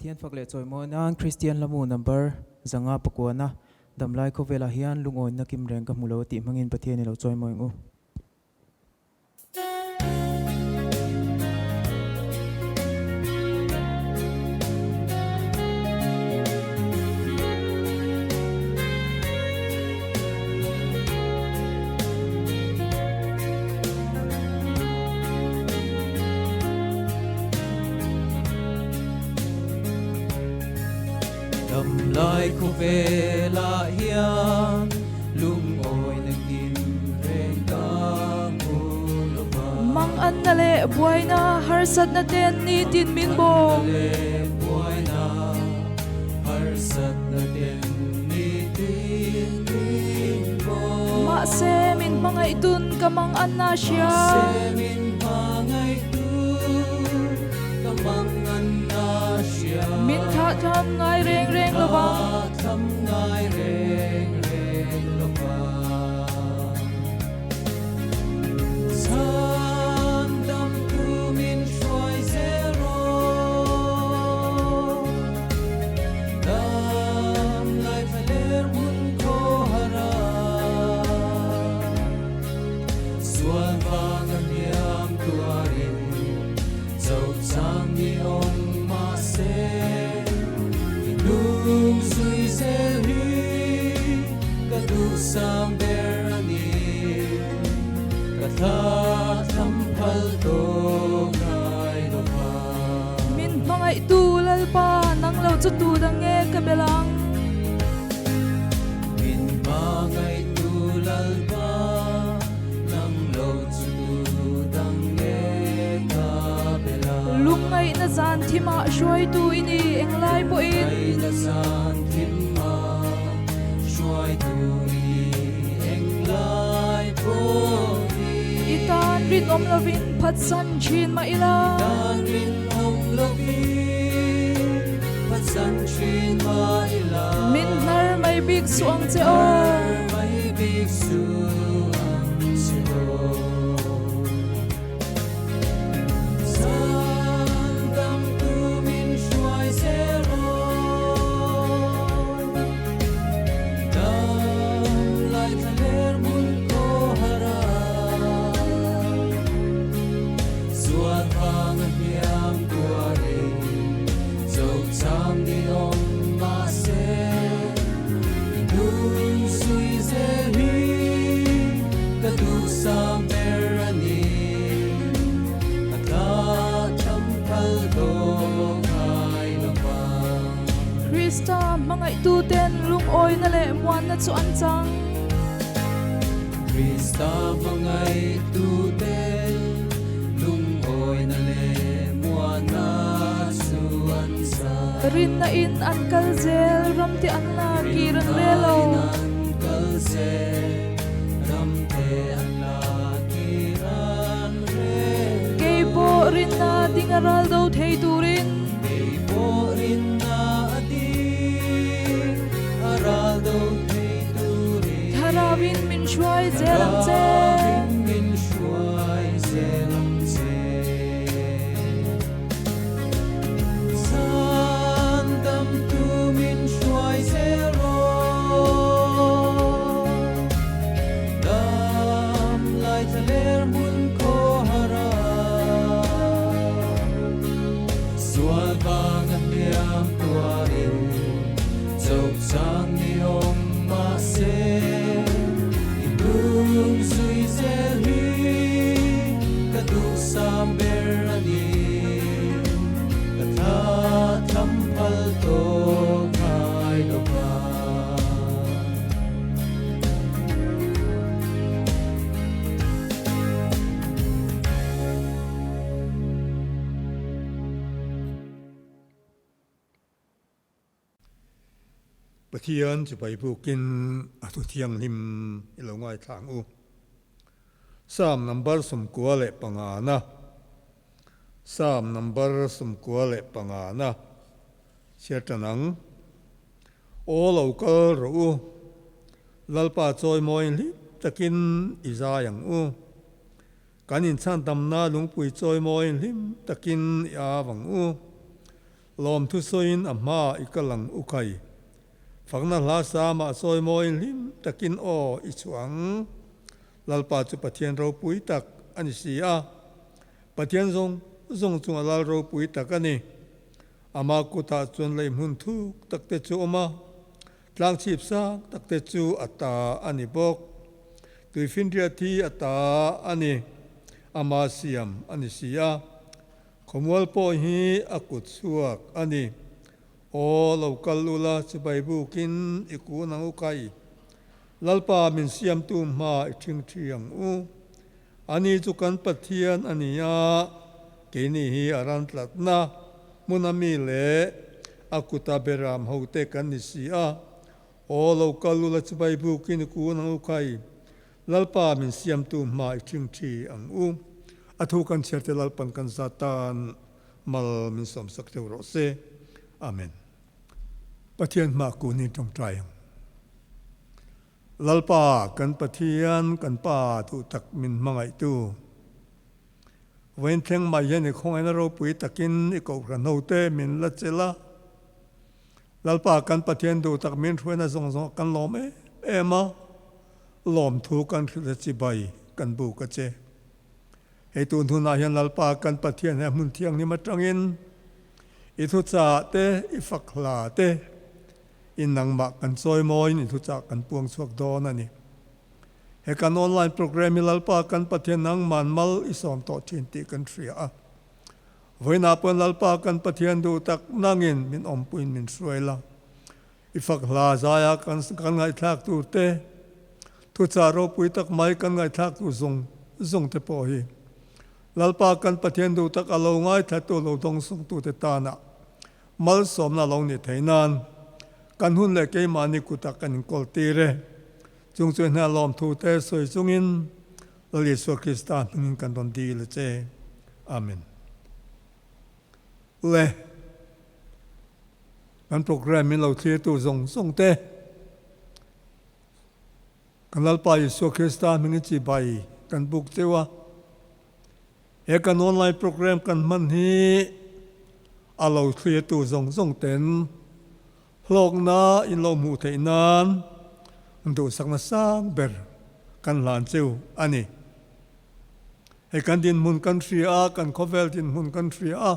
Pathian fak leh chawimawi nan Kristian hlamu number 500 pakuana damlai khawvelah hian lungawina kim reng ka hmu lo tih hmangin Pathian i lo chawimawi ang u. Damlai khawvelah hian lungawina kim reng ka hmu lo va. Manganna leh buaina harsatna ten nitin min bawm. Manganna leh buaina harsatna ten nitin min bawm. Mahse min hmangaihtun ka manganna hria. Mahse min hmangaihtun ka manganna hria. Min thlahthlam ngai reng reng lo vang. Min thlahthlam ngai reng reng lo vang. Chhan dam tu min hruai zel rawh. Dam lai thla ler hmun khaw hara. Sual vang a hniam tuarin cho chang ni awm mahse i hnung zui zel hi ka duhsam ber a ni. Ka thla tham phal tawh ngai lo va. Min hmangaihtu Lalpa nang lo chu tu dang nge ka bel ang? Min hmangaihtu Lalpa nang lo chu tu dang nge ka bel ang? Lungngaihna zan thimah hruaitu i ni englai pawhin. Lungngaihna zan thimah hruaitu i ni englai pawhin. I tan rinawm lovin phatsan thin mah ila. I tan rinawm lovin phatsan thin mah ila. Min hnar mai bik suh ang che aw. Min hnar mai bik suh ang che aw. Zan dam tu min hruai zel rawh. Dam lai thla ler hmun khaw hara. Sual vang a hniam tuarin cho chang ni awm mahse i hnung zui zel hi ka duhsam ber a ni. Ka thla tham phal tawh ngai lo va. Krista hmangaihtuten lungawina leh muanna chu an chang. Krista hmangaihtuten lungawina leh muanna chu an chang. Rinna in an kal zel, ram te an la kir an rel lo. Rinna in an kal zel, ram te an la kir an rel lo. Kei pawh rinna ding a ral do thei turin. Kei pawh rinna a ding a ral do thei turin. Thlarauin min hruai zel ang che. Thlarauin min hruai zel ang che. Zan dam tu min hruai zel rawh. Dam lai thla ler hmun khaw hara. Sual vang a hniam tuarin chauh chang ni awm mahse i hnung zui zel hi ka duhsam ber a ni. Ka thla tham phal tawh ngai lo va. Pathian chibai bukin a thu thianghlim i lo ngaithla ang u. Psalm number 95 na Psalm number 95 na chhiar tan ang. Aw lo kal rawh u, Lalpa chawimawi hlim takin i zai ang u. Kan inchhan tamna lungpui chawimawi hlim takin i av ang u. Lawmthu sawiin a hma i kal ang u khai. Fakna hla sa mah sawi mawiin hlim takin aw i chhuah ang. Lalpa chu Pathian ropui tak a ni si a. Pathian zawng zawng chunga lal ropui tak a ni. Ama kutah chuan lei hmun thuk tak te chu awm a, tlang chhip sang tak te chu a ta a ni bawk. Tuifinriat hi a ta a ni, ama siam a ni si a. Khawmual pawh hi a kut chhuak a ni. Aw, lo kal ula chibai bukin i kun ang u kai. Lalpa min siamtu hma i ṭhingṭhi ang u. Ani chu kan Pathian a ni a, keini hi a ran tlatna hmuna mi leh a kuta beram hote kan ni si a. Aw, lo kal ula chibai bukin i kun ang u kai. Lalpa min siamtu hma i ṭhingṭhi ang u. A thu kan chhiarte Lalpan kan za tan mal min sawmsak deuh rawh se. Amen. Pathian hma kun in ṭawngṭai ang. Lalpa kan Pathian kan Pa duh tak min hmangaihtu. Vawiin thleng mai hian i khawngaihna ropui takin i kohhran hote min la chelh a. Lalpa kan Pathian duh tak min hruaina zawng zawng kan lawm em em a, lawmthu kan hrilh a chibai kan buk a che. Hei tun hunah hian Lalpa kan Pathian he hmun thianghlim atangin i thuchah te, i fak hla te, i nangmah kan chawimawiin i thuchah kan puang chhuak dawn a ni. He kan online program hi Lalpa kan Pathian nangman mal i sawm tawh thin tih kan hria a. Vawiinah pawhin Lalpa kan Pathian duh tak nangin min awmpuiin min hruai la. I fak hla zaia kan kan ngaihthlak tur te, thuchah ropui tak mai kan ngaihthlak tur zawng zawng te pawh hi Lalpa kan Pathian duh tak a lo ngaithlatu lo dawngsawngtute tana malsawmna lo nih theih nan kan hun leh keimahni kutah kan inkawl tir e. Chung chu hna lawmthu te sawi chungin Lal Isua Krista hmingin kan rawn dil a che. Amen. Le, kan program min lo thlirtu zawng zawng te, kan Lalpa Isua Krista hmingin chibai kan buk cheu a. He kan online program kan hman hi a lo thlirtu zawng zawng ten Hlawkna in lo hmuh theih nan duhsakna sang ber kan hlan cheu a ni. Hei kan dinhmun kan hria a, kan khawvel dinhmun kan hria a,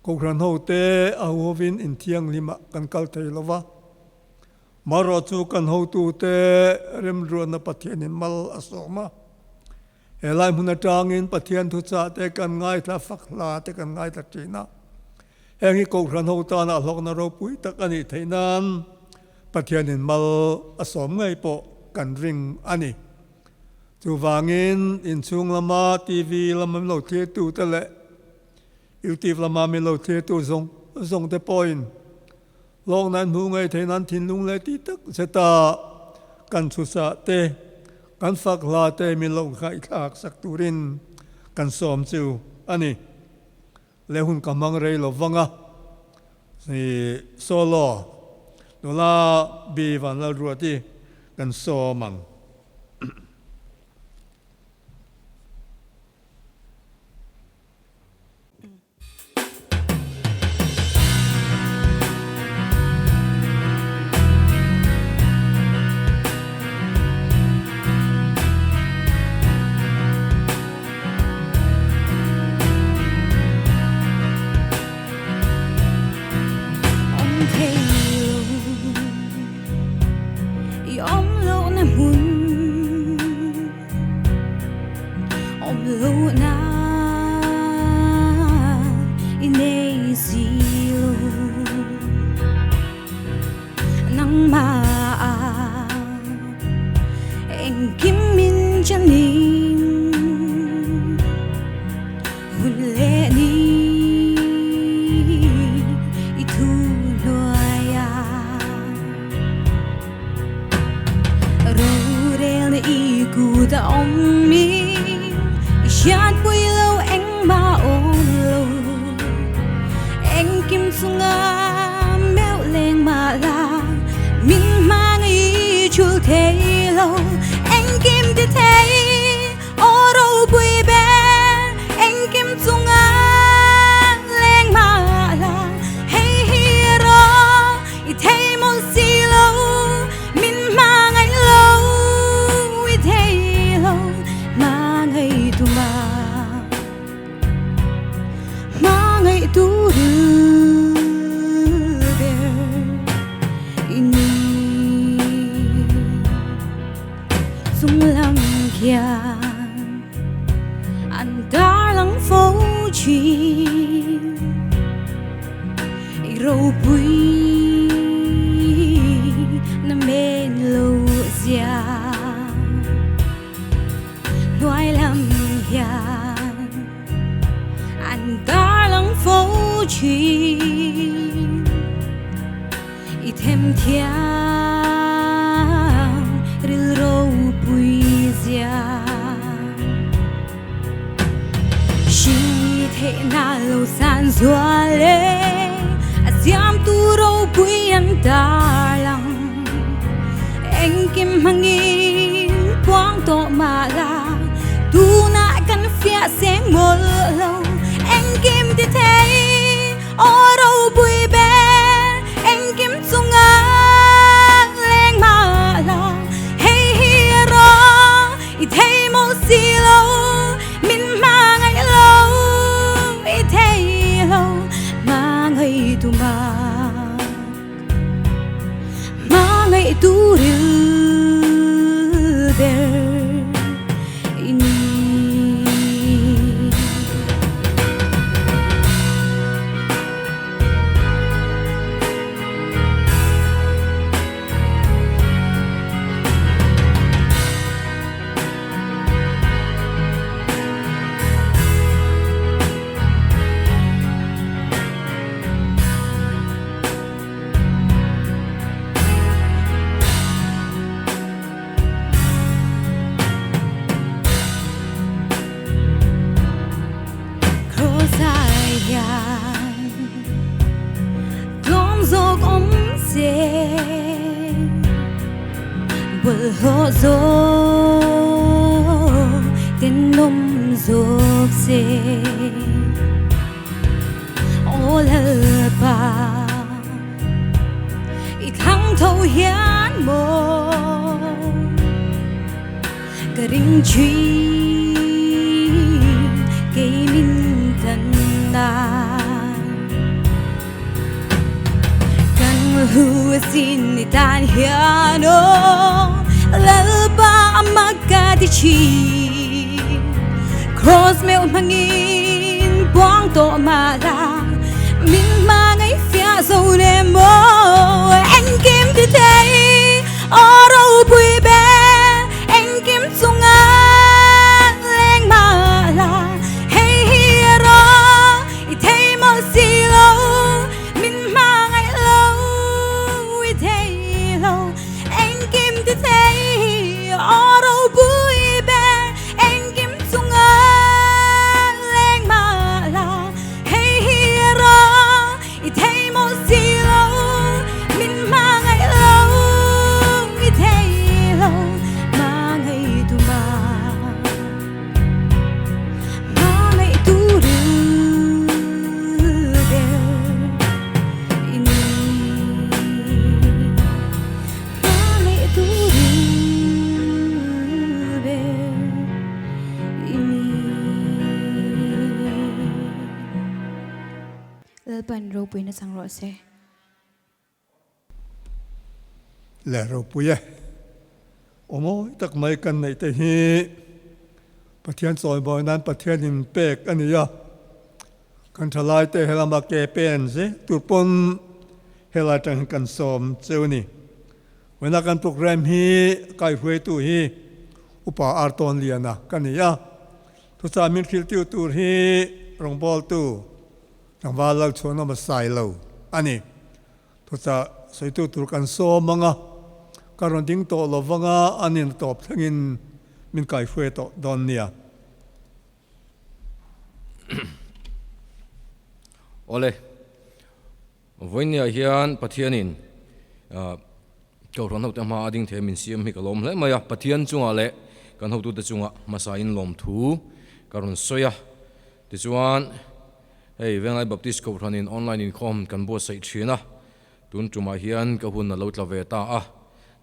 Kohhran hote a huhovin inthianghlimah kan kal thei lo va, marawh chu kan hotute remruatna Pathianin mal a sawm a. He lai hmun atangin Pathian thuchah te kan ngaithla, fak hla te kan ngaithla thin a. Heng hi Kohhran ho tana hlawkna ropui tak a nih theih nan Pathianin mal a sawm ngei pawh kan ring a ni. Chuvangin inchhung lama TV lama min lo thlir te leh YouTube lama min lo thlir tu zawng zawng te pawhin hlawkna an hmuh ngei theih nan thinlung leh tih tak zeta kan chhuchah te, kan fak hla te min lo ngaihthlak sak turin kan sawm chu a ni. Le hun ka hmang rei lo vang a, solo nula bi Vanlalruati kan sawm ang. Awm thei lo i awm lohna hmun Awm lohna i nei si lo Nangmah engkim min chanin Hun leh ni i thu hnuaia Rorelna i kut a awm i hriatpui lo engmah awm lo Engkim chunga meuh leng mah la min hmangaih chul thei lo Engkim ti thei aw ropui ber engkim chunga leng mah la. I ni Chunglam khian an tarlang fo thin I ropui na men lo zia Hnuai lam hian an tarlang fo thin I them thiam ril ropui zia Hring theihna lo san zual e a siamtu ropui an tarlang Engkim hmangin puang tawh mah la tunah kan fiah seng mawlh lo Engkim ti thei aw ropui ber engkim chunga leng mah la hei hi a rawh i thei mawlh si lo min hma ngaih lo i thei lo hma ngaih tuma Hma ngaih tu ril ber i ni. Cross-ah hian tlawm zawk awm se bawlhhlawh zawk tenawm zawk se. Aw Lalpa, i thlang tho hian maw ka ring thin kei min tan nan. Kan hu sin i tan hian aw Lalpa a mak ka ti thin. Cross meuh hmangin buang tawh mah la min hmangaih fiah zo le maw engkim ti thei aw ropui ber engkim chunga leng mah la hei hi a rawh i thei mawlh si lo min hmangaih lo i thei lo engkim ti thei aw ropui ber Engkim chunga leng mah la hei hi a rawh i thei mawlh si lo min hmangaih lo i thei lo hmangaih tu mah hmangaih tu ril ber i ni. Lalpan ropui na chang rawh se. Le ropui e. Aw mawi tak mai kan neih te hi Pathian chawimawi nan Pathian in pek a ni a. Kan thalai te helama ke pen zel tur pawn helai tang hian kan sawm cheu a ni. Vawiina kan program hi kaihruaitu hi Upa Artawn Liana ka ni a, thuchah min hrilhtiu tur hi rawngbawltu tlangval Lalchhuanawma Sailo a ni. Thuchah sawitu tur kan sawm ang a, ka rawn ding tawh lo vang a, a nihna tawp thlengin min kaihruai tawh dawn nia. Awle, vawinia hian Pathianin Kohhran hote hma a ding thei min siam hi ka lawm hle mai a, Pathian chungah leh kan hotute chungah hmasain lawmthu ka rawn sawi a. Tichuan, hei Venglai Baptist Kohhranin online inkhawm kan buatsaih thin a, tun tumah hian ka hun a lo tla ve ta a.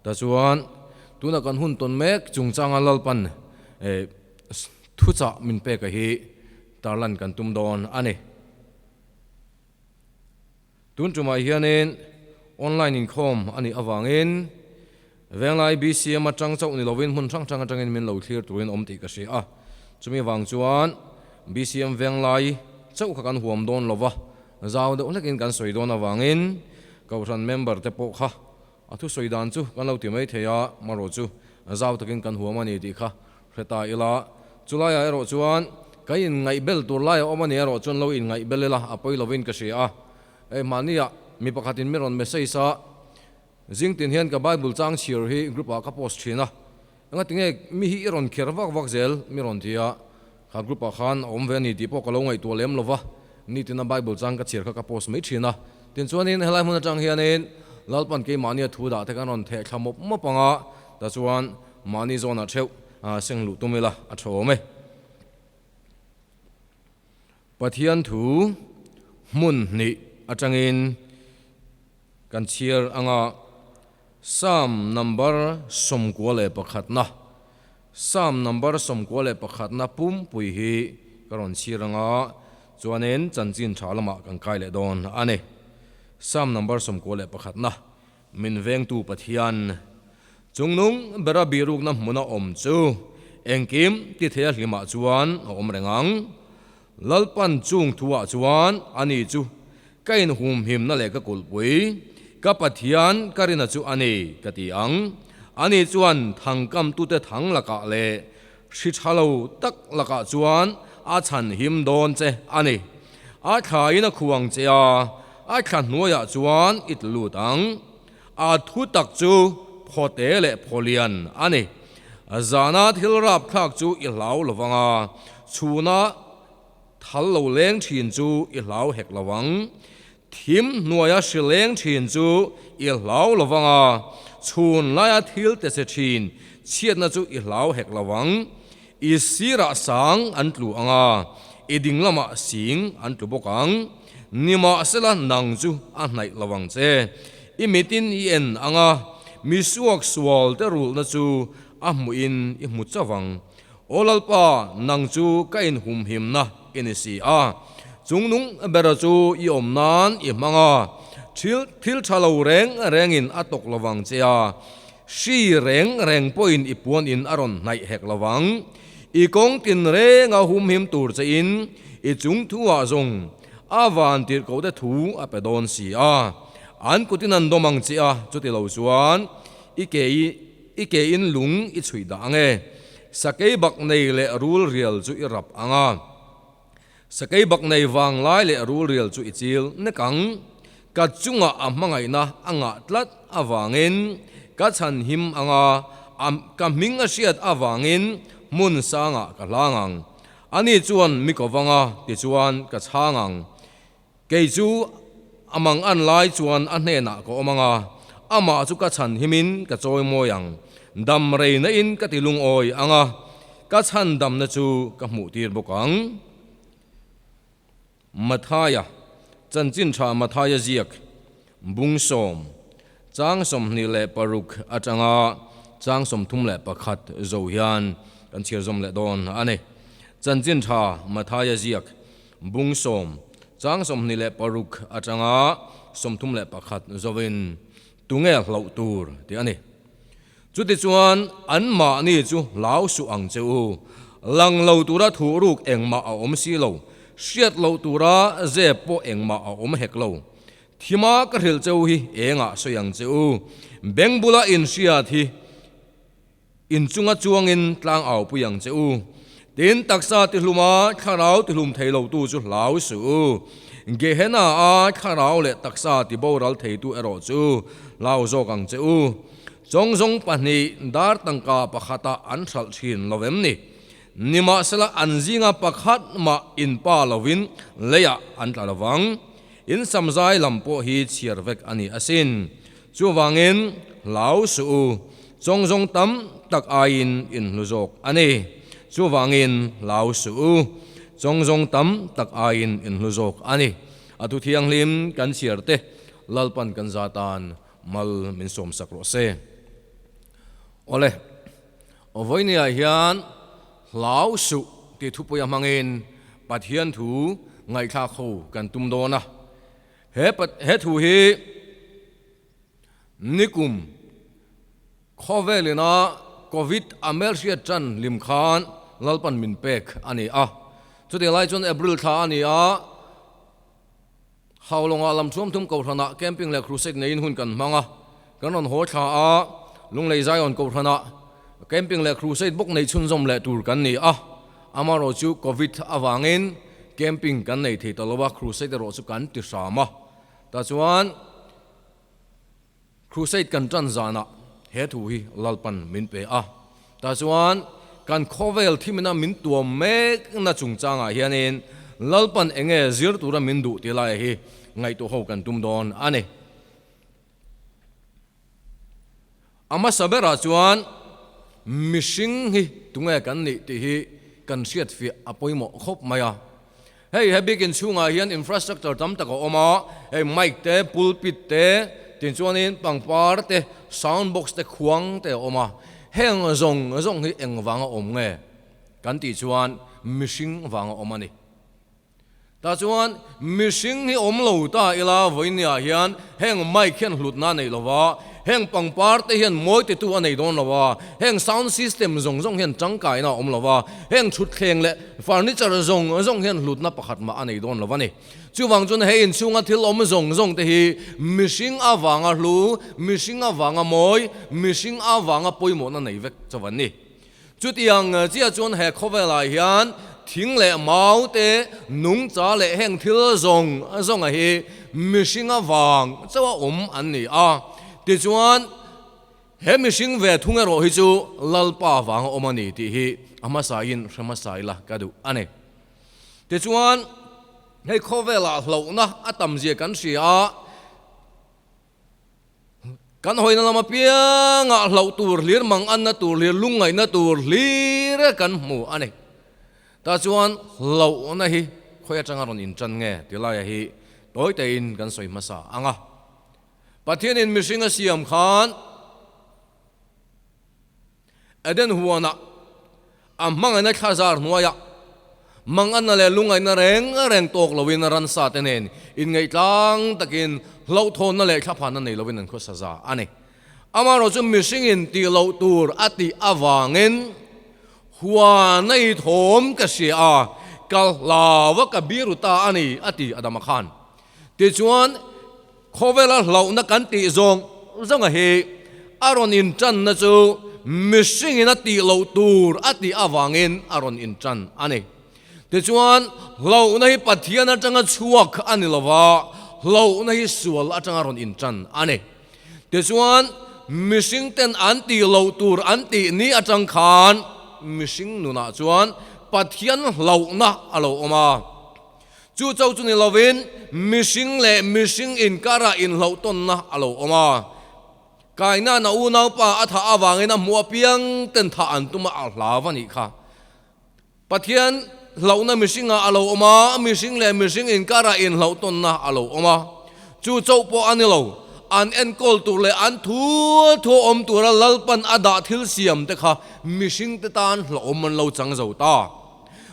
Tachuan, tuna kan hun tawn mek chungchanga Lalpan Thuchah min peka hi tarlan kan tum dawn a ni. Tun tumah hianin Online inkhawm a nih avangin Venglai BCM atang chauh ni lovin hmun hrang hrang atangin min lo thlir turin awm tih ka hria a. Chumi vang chuan BCM Venglai chauh kha kan huam dawn lo va, zau deuh hlekin kan sawi dawn avangin Kohhran member te pawh kha a thusawi dan chu kan lo ti mai thei a, marawh chu zau takin kan huam a ni tih kha hre ta ila. Chulaiah erawh chuan kan inngaihbel tur laia awm a ni erawh chuan lo inngaihbel ila a pawi lovin ka hria a. Hei mahniah mi pakhatin mi rawn message a. Zing tin hian ka Bible chang chhiar hi group ah ka post thin a, enga tinge mi hi i rawn kher vak vak zel mi rawn ti a, kha group ah khan a awm ve a ni tih pawh ka lo ngaihtuah lem lo va, nitin a Bible chang ka chhiar kha ka post mai thin a, tin chuanin helai hmun atang hianin Lalpan keimahnia thu dah te kan rawn theh thla mawp mawp ang a, tah chuan mahni zawnah theuh seng luh tum ila a tha awm e. Pathian thu hmun hnih atangin. Kan chhiar anga Psalm number 21na, Psalm number 21na pumpui hi ka rawn chhiar anga chuanin chanchin tha lamah kan kai leh dawn a ni. Psalm number 21na, Min vengtu Pathian, chungnung bera bihrukna hmuna awm chu engkim ti theia hlimah chuan a awm reng ang. Lalpan chung thuah chuan ani chu ka inhumhimna leh ka kulhpui, ka Pathian ka rina chu a ni, ka ti ang. Ani chuan thangkamtute thang lakah leh hri tha lo tak lakah chuan a chhanhim dawn che a ni. A thlain a khuang che a, a thla hnuaiah chuan i tlu lut ang. A thu tak chu phawte leh phawlian a ni. Zana thil rapthlak chu i hlau lo vang a, chhuna thal lo leng thin chu i hlau hek lo vang. Thim hnuaia hri leng thin chu i hlau lo vang a, chhun laia thil te che thin chhiatna chu i hlau hek lo vang. I sirah sang an tlu ang a, i ding lamah sing an tlu bawk ang. Nimahsela nang chu a hnaih lo ang che. I mitin i en ang a, mi suak sual te rulhna chu a hmuhin i hmu chauh ang. Aw Lalpa, nang chu ka inhumhimna i ni si a, chungnung bera chu i awm nan i hmang a, thil thil tha lo reng rengin a tawk lo vang che a, Hri reng reng pawhin i puan in a rawn hnaih hek lo vang. I kawng tin renga humhim tur che in i chung thu ah zawng a van tirhkoh te thu a pe dawn si a. An kutin an dawm ang che a, chuti lo chuan i ke i ke in lung i chhuih dah ang e. Sakei bak nei leh rul rial chu i rap ang a. Sakei bak nei vang lai leh rul rial chu i chil nek ang. Ka chungah a hmangaihna a ngah tlat avangin ka chhan him ang a, ka hming a hriat avangin hmun sangah ka hlang ang. Ani chuan mi ko vang a, tichuan ka chhang ang. Kei chu a mang an lai chuan a hnenah ka awm ang a, amah chu ka chhan himin ka chawi mawi ang. Dam reina in ka ti lungawi ang a, ka chhan damna chu ka hmuh tir bawk ang. Mathaia, Chanchin Tha Mathaia ziak, Bung sawm, chang 26 atanga chang 31 zo hian kan chhiar zawm leh dawn a ni. Chanchin Tha Mathaia ziak, Bung sawm, chang 26 atanga 31 zovin tunge hlauh tur tih a ni. Chutichuan anmahni chu hlau suh ang che u. Lang lo tura thuhruk engmah a awm si lo, hriat loh tura zep pawh engmah a awm hek lo. Thima ka hrilh che u hi engah sawi ang che u. Beng bula inhriat hi inchunga chuangin tlang au pui ang che u. Tin, taksa tihluma thlarau tihlum thei lotu chu hlau suh u. Gehenna a thlarau leh taksa tiboral theitu erawh chu hlau zawk ang che u. Chawngzawng pahnih dar tangka pakhatah an hralh thin lo em ni? Nimahsela an zinga pakhat mah inpa lovin leiah an tla lovang. In samzai lam pawh hi chhiar vek a ni asin. Chuvangin hlau suh u, chawngzawng tam tak aiin in hlu zawk a ni. Chuvangin hlau suh u, chawngzawng tam tak aiin in hlu zawk a ni. A thu thianghlim kan chhiar te Lalpan kan za tan mal min sawmsak rawh se. Awle, vawinia hian hlau suh tih thupuia hmangin Pathian thu ngaihthlak ho kan tum dawn a. He he thu hi. Nikum khawvelina Covid a hmelhriat tan hlim khan Lalpan min pek a ni a. Chutih lai chuan April thla a ni a, Haulawngah lam thuamthum Kohhranah camping leh crusade neiin hun kan hmang a, kan rawn haw thla a, Lunglei Zion Kohhranah camping leh crusade bawk nei chhunzawm leh tur kan ni a, amaherawh chu Covid avangin camping kan nei thei ta lo a, crusade erawh chu kan ti hram a, tah chuan Crusade kan tan zanah he thu hi Lalpan min pe a, tah chuan kan khawvel thimina min tuam mekna chungchangah hianin Lalpan enge zir tura min duh tih laia hi ngaihtuah ho kan tum dawn a ni. A hmasa berah chuan mihring hi tunge kan nih tih hi kan hriatfiah a pawimawh khawp mai a. Hei he biakin chhungah hian infrastructure tam tak a awm a, hei mic te, pulpit te, tin chuanin pangpar te, sound box te, khuang te a awm a. Heng zawng zawng hi eng vanga awm nge kan tih chuan mihring vanga awm a ni. Tah chuan mihring hi awm lo ta ila vawinia hian heng mic hian hlutna a nei lo va, heng pangpar te hian mawi titu a nei dawn lo va, heng sound system zawng zawng hian tangkaina a awm lo va, heng thutthleng leh Furniture zawng zawng hian hlutna pakhat mah a nei dawn lo a ni. Chuvang chuan he inchhunga thil awm zawng zawng te hi mihring avanga hlu, mihring avanga mawi, mihring avanga pawimawhna nei vek chauh an ni. Chutiang chiah chuan he khawvelah hian thing leh mau te, nungcha leh heng thil zawng zawnga hi mihring avang chauh a awm an ni a. Tichuan. He mihring ve thung erawh hi chu Lalpa vang a awm a ni tih hi a hmasain hre hmasa ila ka duh a ni. Tichuan, hei khawvelah hlauhna a tamzia kan hria a, kan hawina lam apiangah hlauh tur hlir, manganna tur hlir, lungngaihna tur hlir kan hmu a ni. Tah chuan hlauhna hi khawi atanga rawn intan nge ti laia hi tawi tein kan sawi hmasa ang a. Pathianin mihring a siam khan Eden huanah a hmangaihna thlazar hnuaiah manganna leh lungngaihna reng reng tawk loin ransa te nen inngaihtlang takin hlauhthawnna leh thlaphanna nei loin an khawsa za a ni. Amaherawh chu mihringin tih loh tur a tih avangin huana i thawm ka hria a, ka hlau a ka biru ta a ni a ti Adama khan. Tichuan, Khawvela hlauhna kan tih zawng zawnga hi a rawn intanna chu mihringin a tih loh tur a tih avangin a rawn intan a ni. Tichuan, hlauhna hi Pathian atanga chhuak a ni lova, hlauhna hi sual atanga rawn intan a ni. Tichuan, mihringten an tih loh tur an tih ni atang khan mihring nunah chuan Pathian hlauhna a lo awm a. Chu cho chu ni lovin mihring leh mihring inkarah inhlauhtawnna a lo awm a. Kaina'n a unaupa a thah avangin a hmuh apiang ten thah an tum a, a hlau a nih kha. Pathian hlauhna mihringah a lo awm a, mihring leh mihring inkarah inhlauhtawnna a lo awm a. Chu cho pawh a ni lo, an enkawl tur leh an thu thu awm tura Lalpan a dah thil siam te kha mihringte tan hlauhawm an lo chang zo ta.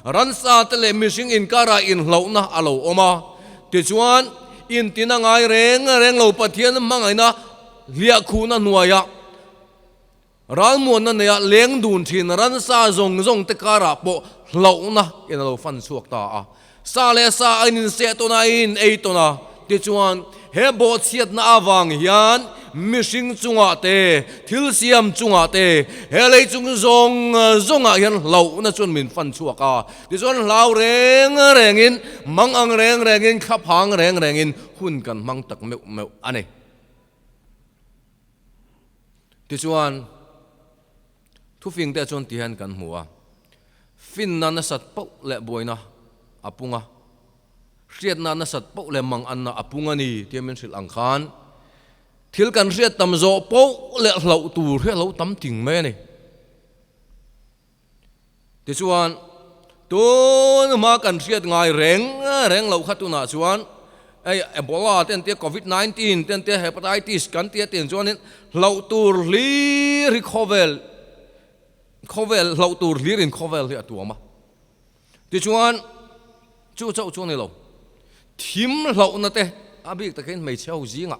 Ransa te leh mihring inkarah inhlauhna a lo awm a, tichuan intina ngai reng reng lo Pathian hmangaihna hliahkhuhna hnuaiah ralmuanna neia leng dun thin ransa zawng zawng te karah pawh hlauhna in a lo fan chhuak ta a. Sa leh sa a in-inseh tawn a, a in-ei tawn a, tichuan he bawhchhiatna avang hian mihring chungah te, thil siam chungah te, he lei chung zawng zawngah hian hlauhna chuan min fan chhuak a. Tichuan hlau reng rengin, mang ang reng rengin, thlaphang reng rengin hun kan hmang tak meuh meuh a ni. Tichuan thufing te chuan ti hian kan hmu a, finna nasat poh leh buaina a pung a, hriatna nasat poh leh mang anna a pung a ni tia min hrilh ang khan thil kan hriat tam zawh poh leh hlauh tur hi a lo tam ting mai a ni. Tichuan, tun hma kan hriat ngai reng reng loh kha tunah chuan hei Ebola te an tia, Covid 19 te an tia, Hepatitis kan tia tih chuanin hlauh tur hlir hi khawvel khawvel hlauh tur hlirin khawvel hi a tuam a. Tichuan, chu chauh chu a ni lo, thim hlauhna te a bik takin hmeichhe ho zingah.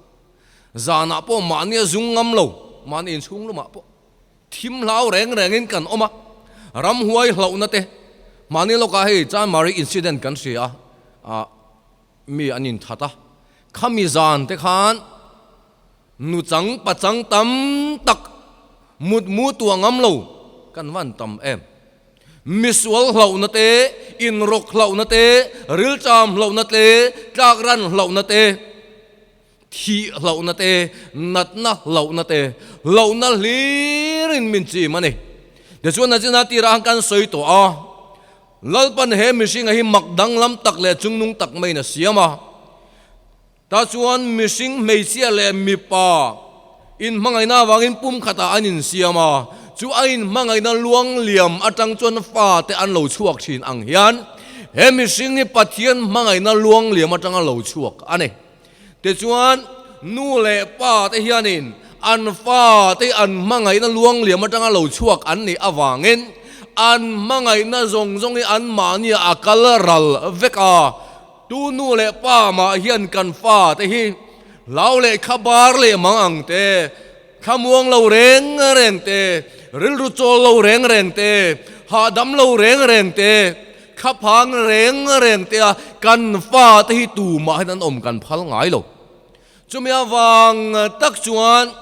Zanah pawh mahnia zung ngam lo, mahni inchhung lumah pawh thim hlau reng rengin kan awm a, ramhuai hlauhna te, mahni lawkah hei Chanmari incident kan hria a, mi an inthat a, khami zan te khan nuchang pachang tam tak mutmu tuah ngam lo kan van tam em. Misual hlauhna te, inrawk hlauhna te, rilcham hlauhna te, tlakran hlauhna te, Thih hlauhna te, natna hlauhna te, hlauhna hlirin min chim a ni. Tichuan a china tirah khan kan sawi tawh a, Lalpan he mihringa hi mak danglam tak leh chungnung tak maiin a siam a. Tah chuan mihring hmeichhia leh mipa inhmangaihna avangin pumkhatah an insiam a, chu a inhmangaihna luang liam atang chuan fate an lo chhuak thin ang hian he mihring hi Pathian hmangaihna luang liam atanga lo chhuak a ni. Tichuan, nu leh pa te hianin an fa te an hmangaihna luangliam atanga lo chhuak an nih avangin an hmangaihna zawng zawng hi anmahnia a kal ral vek a. Tu nu leh pa mah hian kan fa te hi hlau leh thlabar leh mang ang te, thlamuang lo reng reng te, rilru chawl lo reng reng te, hahdam lo reng reng te, Thlaphang reng reng te a kan fate hi tumah hian an awm kan phal ngai lo. Chumi avang tak chuan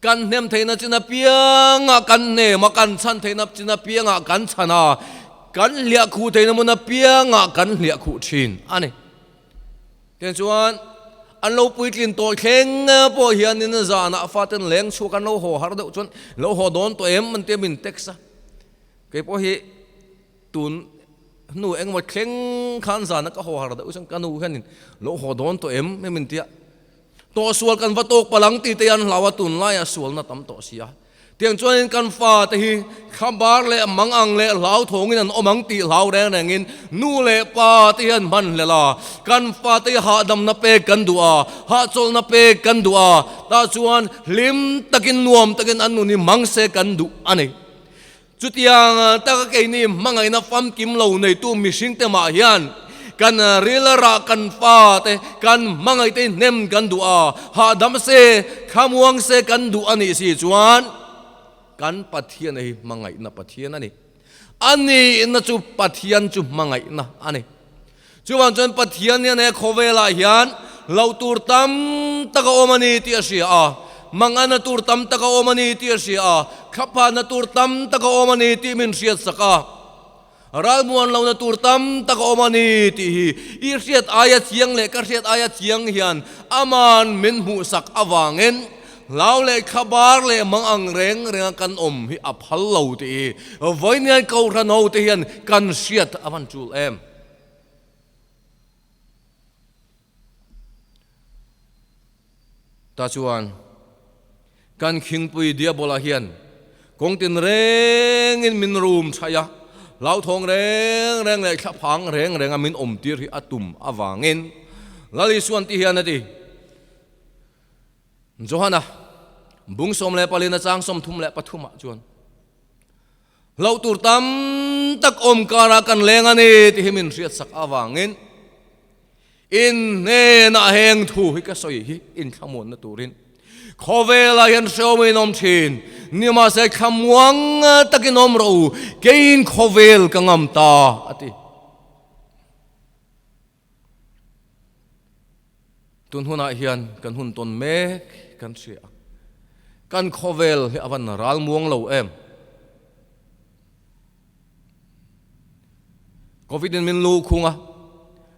kan hnem theihna chin apiangah kan hnem a, kan chhan theihna chin apiangah kan chhan a, kan hliah khuh theihna hmun apiangah kan hliah khuh thin a ni. Tichuan an lo puitlin tawh thleng pawh hianin zanah faten leng chhuak an lo haw har deuh chuan lo haw dawn tawh em an tia min text a. Kei pawh hi tun hnu engemaw thleng khan zana ka haw har deuh chuan ka nu hianin lo haw dawn tawh em em in tia tawh sual kan va tawk palang tih te hian hlau a tunlaiah sualna tam tawh si a. Tiang chuanin kan fate hi thlabar leh mang ang leh hlauthawngin an awm ang tih hlau reng rengin nu leh pa te hian hman hlel a, kan fate hi hahdamna pek kan duh a, hahchawlhna pek kan duh a, tah chuan hlim takin nuam takin an nun hi mang se kan duh a ni. Chutiang taka keini hmangaihna famkim lo neitu mihringte mah hian kan rilrah kan fate kan hmangaihte hnem kan duh a, hahdam se, thlamuang se kan duh a nih si chuan kan Pathian hi hmangaihna Pathian a ni. A nihna chu Pathian chu hmangaihna a ni. Chuvang chuan Pathian hian he khawvelah hian loh tur tam tak a awm a ni tih a hria a, mangana tur tam tak a awm a ni tih a hria a, thlaphahna tur tam tak a awm a ni tih min hriatsak a, ralmuan lohna tur tam tak a awm a ni tih hi i hriat aia chiang leh ka hriat aia chiang hian aman min hmuhsak avangin hlau leh thlabar leh mang ang reng renga kan awm hi a phal lo tih hi vawiin Kohhran hote hian kan hriat a van tul em. Ta chuan kan khingpui Diabola hian kawng tin rengin min rum thaih a, hlauthawng reng reng leh thlaphang reng renga min awmtir hi a tum avangin Lal Isuan ti hian a ti. Johana bung 14 chang 33 ah chuan Hlauh tur tam tak awm karah kan leng a ni tih hi min hriatsak avangin in hnenah heng thu hi ka sawi hi inthlamuanna turin khawvelah hian hreawmin awm thin nimahse thlamuang takin awm rawh u keiin khawvel ka ngam ta a ti. Tun hunah hian kan hun tawn mek kan hria a, kan khawvel hi a van ral muang lo em? Covid in min lu khung a,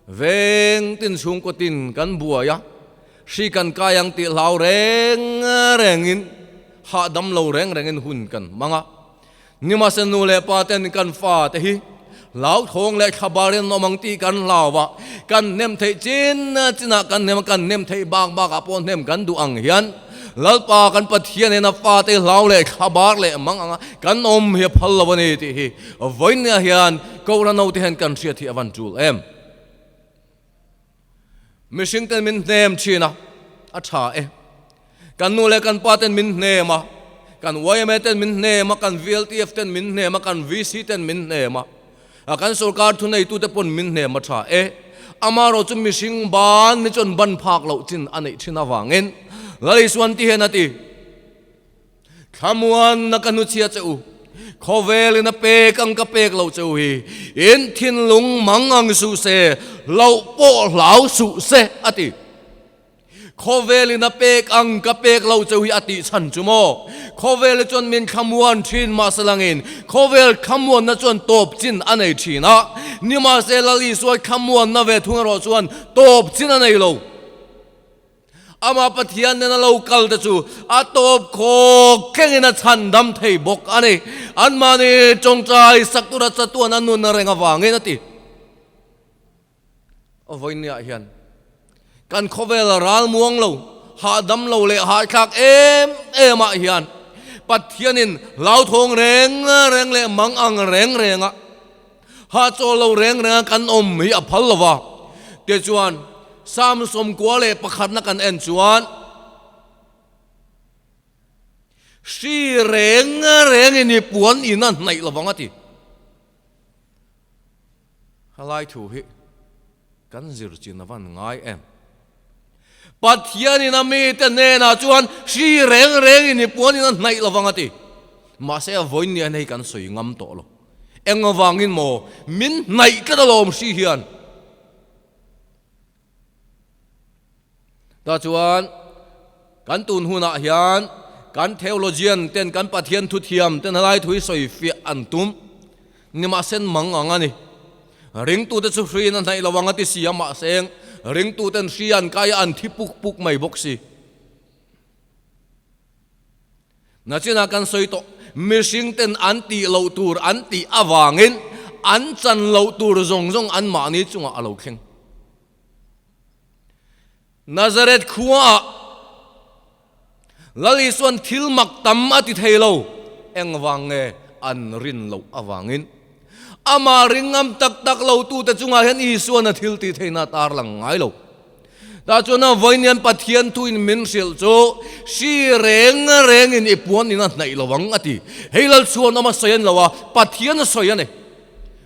veng tin chhungkaw tin kan buai a, hri kan kai ang tih hlau reng rengin hahdam lo reng rengin hun kan hmang a. Nimahse nu leh pa ten kan fa te hi hlauthawng leh thlabar in an awm ang tih kan hlau a, kan hnem theih chin chinah kan hnem a, kan hnem theih bak bakah pawh hnem kan duh ang hian Lalpa kan Pathian hian a fa te hlau leh thlabar leh mang anga kan awm hi a phal lo a ni tih hi vawinia hian Kohhran ho te hian kan hriat hi a van tul em. Mihring ten min hnem thin a, a tha e. Kan nu leh kan pa ten min hnem a, kan yma ten min hnem a, kan VLTF ten min hnem a, kan VC ten min hnem a, a kan sorkar thuneitute pawn min hnem a tha e. Amaherawhchu mihring ban hi chuan ban phak loh chin a neih thin avangin Lal Isuan ti hian a ti, Thlamuanna ka hnuchhia che u, khawvelin a pek ang ka pek loh che u hi, in thinlung mang ang suh se, hlauh pawh hlau suh se, a ti. Khawvelin a pek ang ka pek lo cheu hi a tih chhan chu maw? Khawvel hi chuan min thlamuan thin mahse langin khawvel thlamuanna chuan tawp chin a nei thin a, nimahse Lal Isua thlamuanna ve thung erawh chuan tawp chin a nei lo. Amah Pathian nena lo kal te chu a tawp khawk thlengin a chhan dam thei bawk a ni. Anmahni tawngtai sak tura chatuan a nun reng avangin a ti. Vawinia hian kan khawvel ral muang lo, hahdam lo leh hahthlak em em ah hian Pathianin hlauthawng reng reng leh mang ang reng reng a, hahchawl lo reng reng a kan awm hi a phal lo va. Tichuan, Psalm 11 na kan en chuan, Hri reng rengin i puan in a hnaih lovang a ti. Helai thu hi kan zir chin a van ngai em? Pathianin a mite hnenah chuan hri reng rengin i puanin a hnaih lovang a ti. Mahse a vawiin ni hian hei kan sawi ngam tawh lo. Eng avangin maw min hnaih tlat alawm hri hian. Tah chuan kan tun hunah hian kan theologian ten kan Pathian thuthiam ten helai thu hi sawi fiah an tum. Nimahsen mang ang a ni. Ringtute chu hriin a hnaih lo ang a ti si a, mahse ringtuten hri an kai a an thi puk puk mai bawk si. Nachinah kan sawi tawh, mihringten an tih loh tur an tih avangin an chan loh tur zawng zawng anmahni chungah a lo thleng. Nazareth khuaah Lal Isuan thil mak tam a ti thei lo, engvang nge an rin loh avangin. Amah ring ngam tak tak lo tute chungah hian Isuan a thil tih theihna a tarlang ngai lo. Tah chuan a vawiin Pathian thuin min hrilh chu hri reng rengin i puan in a hnaih lo ang a ti. Hei Lal chuan awm a sawi a ni lo a, Pathian a sawi a ni.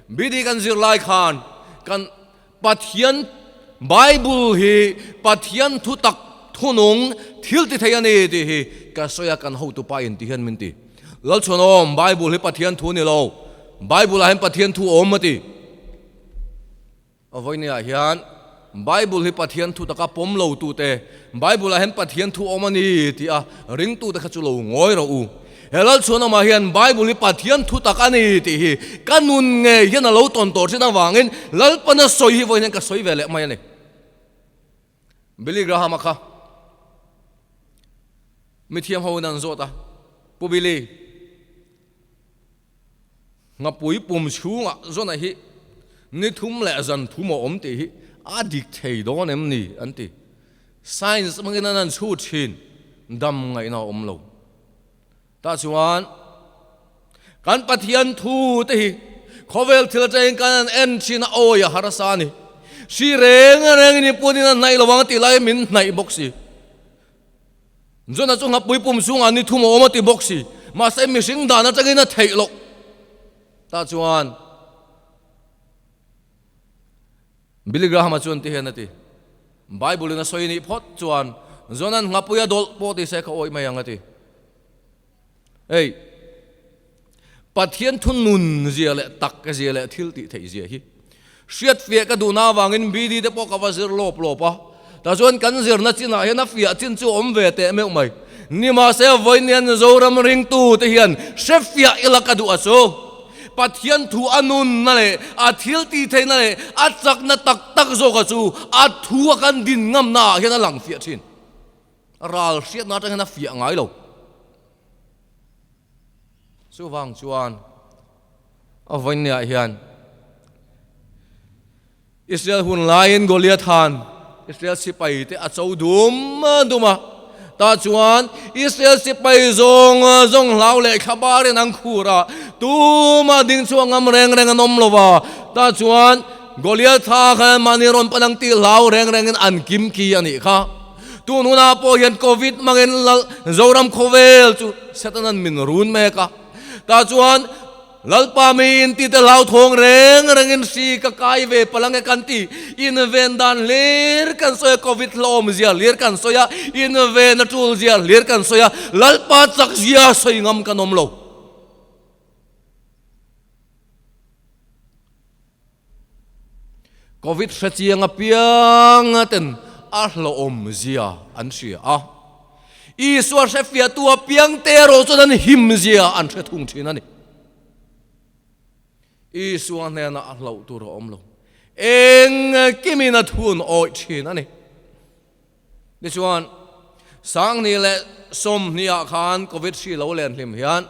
BD kan zir lai khan kan Pathian Bible hi Pathian thu tak thunung thil ti thei a ni tih hi ka sawi a, kan hotupa in ti hian min ti. Lalchhuanawm, Bible hi Pathian thu a ni lo, Bible ah hian Pathian thu a awm a ti. A vawinia hian Bible hi Pathian thu taka pawm lo tute, Bible ah hian Pathian thu a awm a ni tih a ringtute kha chu lo ngawi rawh u. He Lalchhuanawmah hian Bible hi Pathian thu tak a ni tih hi ka nun ngei hian a lo tawn tawh thin avangin Lalpana sawi hi vawiin hian ka sawi ve leh mai a ni. Billy Graham-a kha mithiam hoin an zawt a, Pu Billy, Nghapui pum chhungah zawna hi ni thum leh zan thum a awm tih hi a dik thei dawn em ni? an ti. Science hmangin an han chhut thin, dam ngaihna a awm lo. Tah chuan kan Pathian thu te hi khawvel thil atangin kan han en thin a, awi a harsa a ni. Hri reng rengin i puanin a hnaih lo ang tih lai min hnaih bawk si. Jona chu nghapui pum chhungah ni thum a awm a ti bawk si. Mahse mihring dan atangin a theih loh. Tah chuan Billy Graham-a chuan ti hian a ti, Bible-in a sawi nih phawt chuan Jona'n nghapui a dawlh pawh ti se ka awih mai ang a ti. Hei, Pathian thu nun zia leh tak zia leh thil tih theih zia hi hriat fiah ka duhna avangin BD te pawh ka va zir lawp lawp a. Tah chuan kan zirna chinah hian a fiah chin chu awm ve teh meuh mai. Nimahse vawiin Zoram ringtu te hian hre fiah ila ka duh a chu. Pathian thu a nunna leh a thil tih theihna leh a chakna tak tak zawka chu a thu a kan din ngamna ah hian a lang fiah thin. Ral hriatna atang hian a fiah ngai lo. Chuvang chuan a vawinia hian Israel hun laiin Goliath han Israel sipai te a cho dum dum a, tah chuan Israel sipai zawng zawng hlau leh thlabarin an khur a, tuma ding chhuak ngam reng reng an awm lo va, tah chuan Goliath tha khan mahni rawn pan ang tih hlau reng rengin an kim ki a nih kha. Tun hunah pawh hian Covid hmangin Lal Zoram khawvel chu Satanan min run mek a, tah chuan. Lalpa mi in ti te hlauthawng reng rengin hri ka kai ve palh ange kan ti. Inven dan hlir kan sawi a, Covid hlawm zia hlir kan sawi a, inven a tul zia hlir kan sawi a, Lalpa chak zia sawi ngam kan awm lo. Covid hrechiang apiang ten a hlawhawm zia an hria a, Isua hrefiahtu apiang te erawh chuan an him zia an hre thung thin a ni. Isua hnenah a hlauh tur a awm lo. Engkimin a thun awih thin a ni. Tichuan, Sangni leh Sawmhniah khan Covid hri lo len hlim hian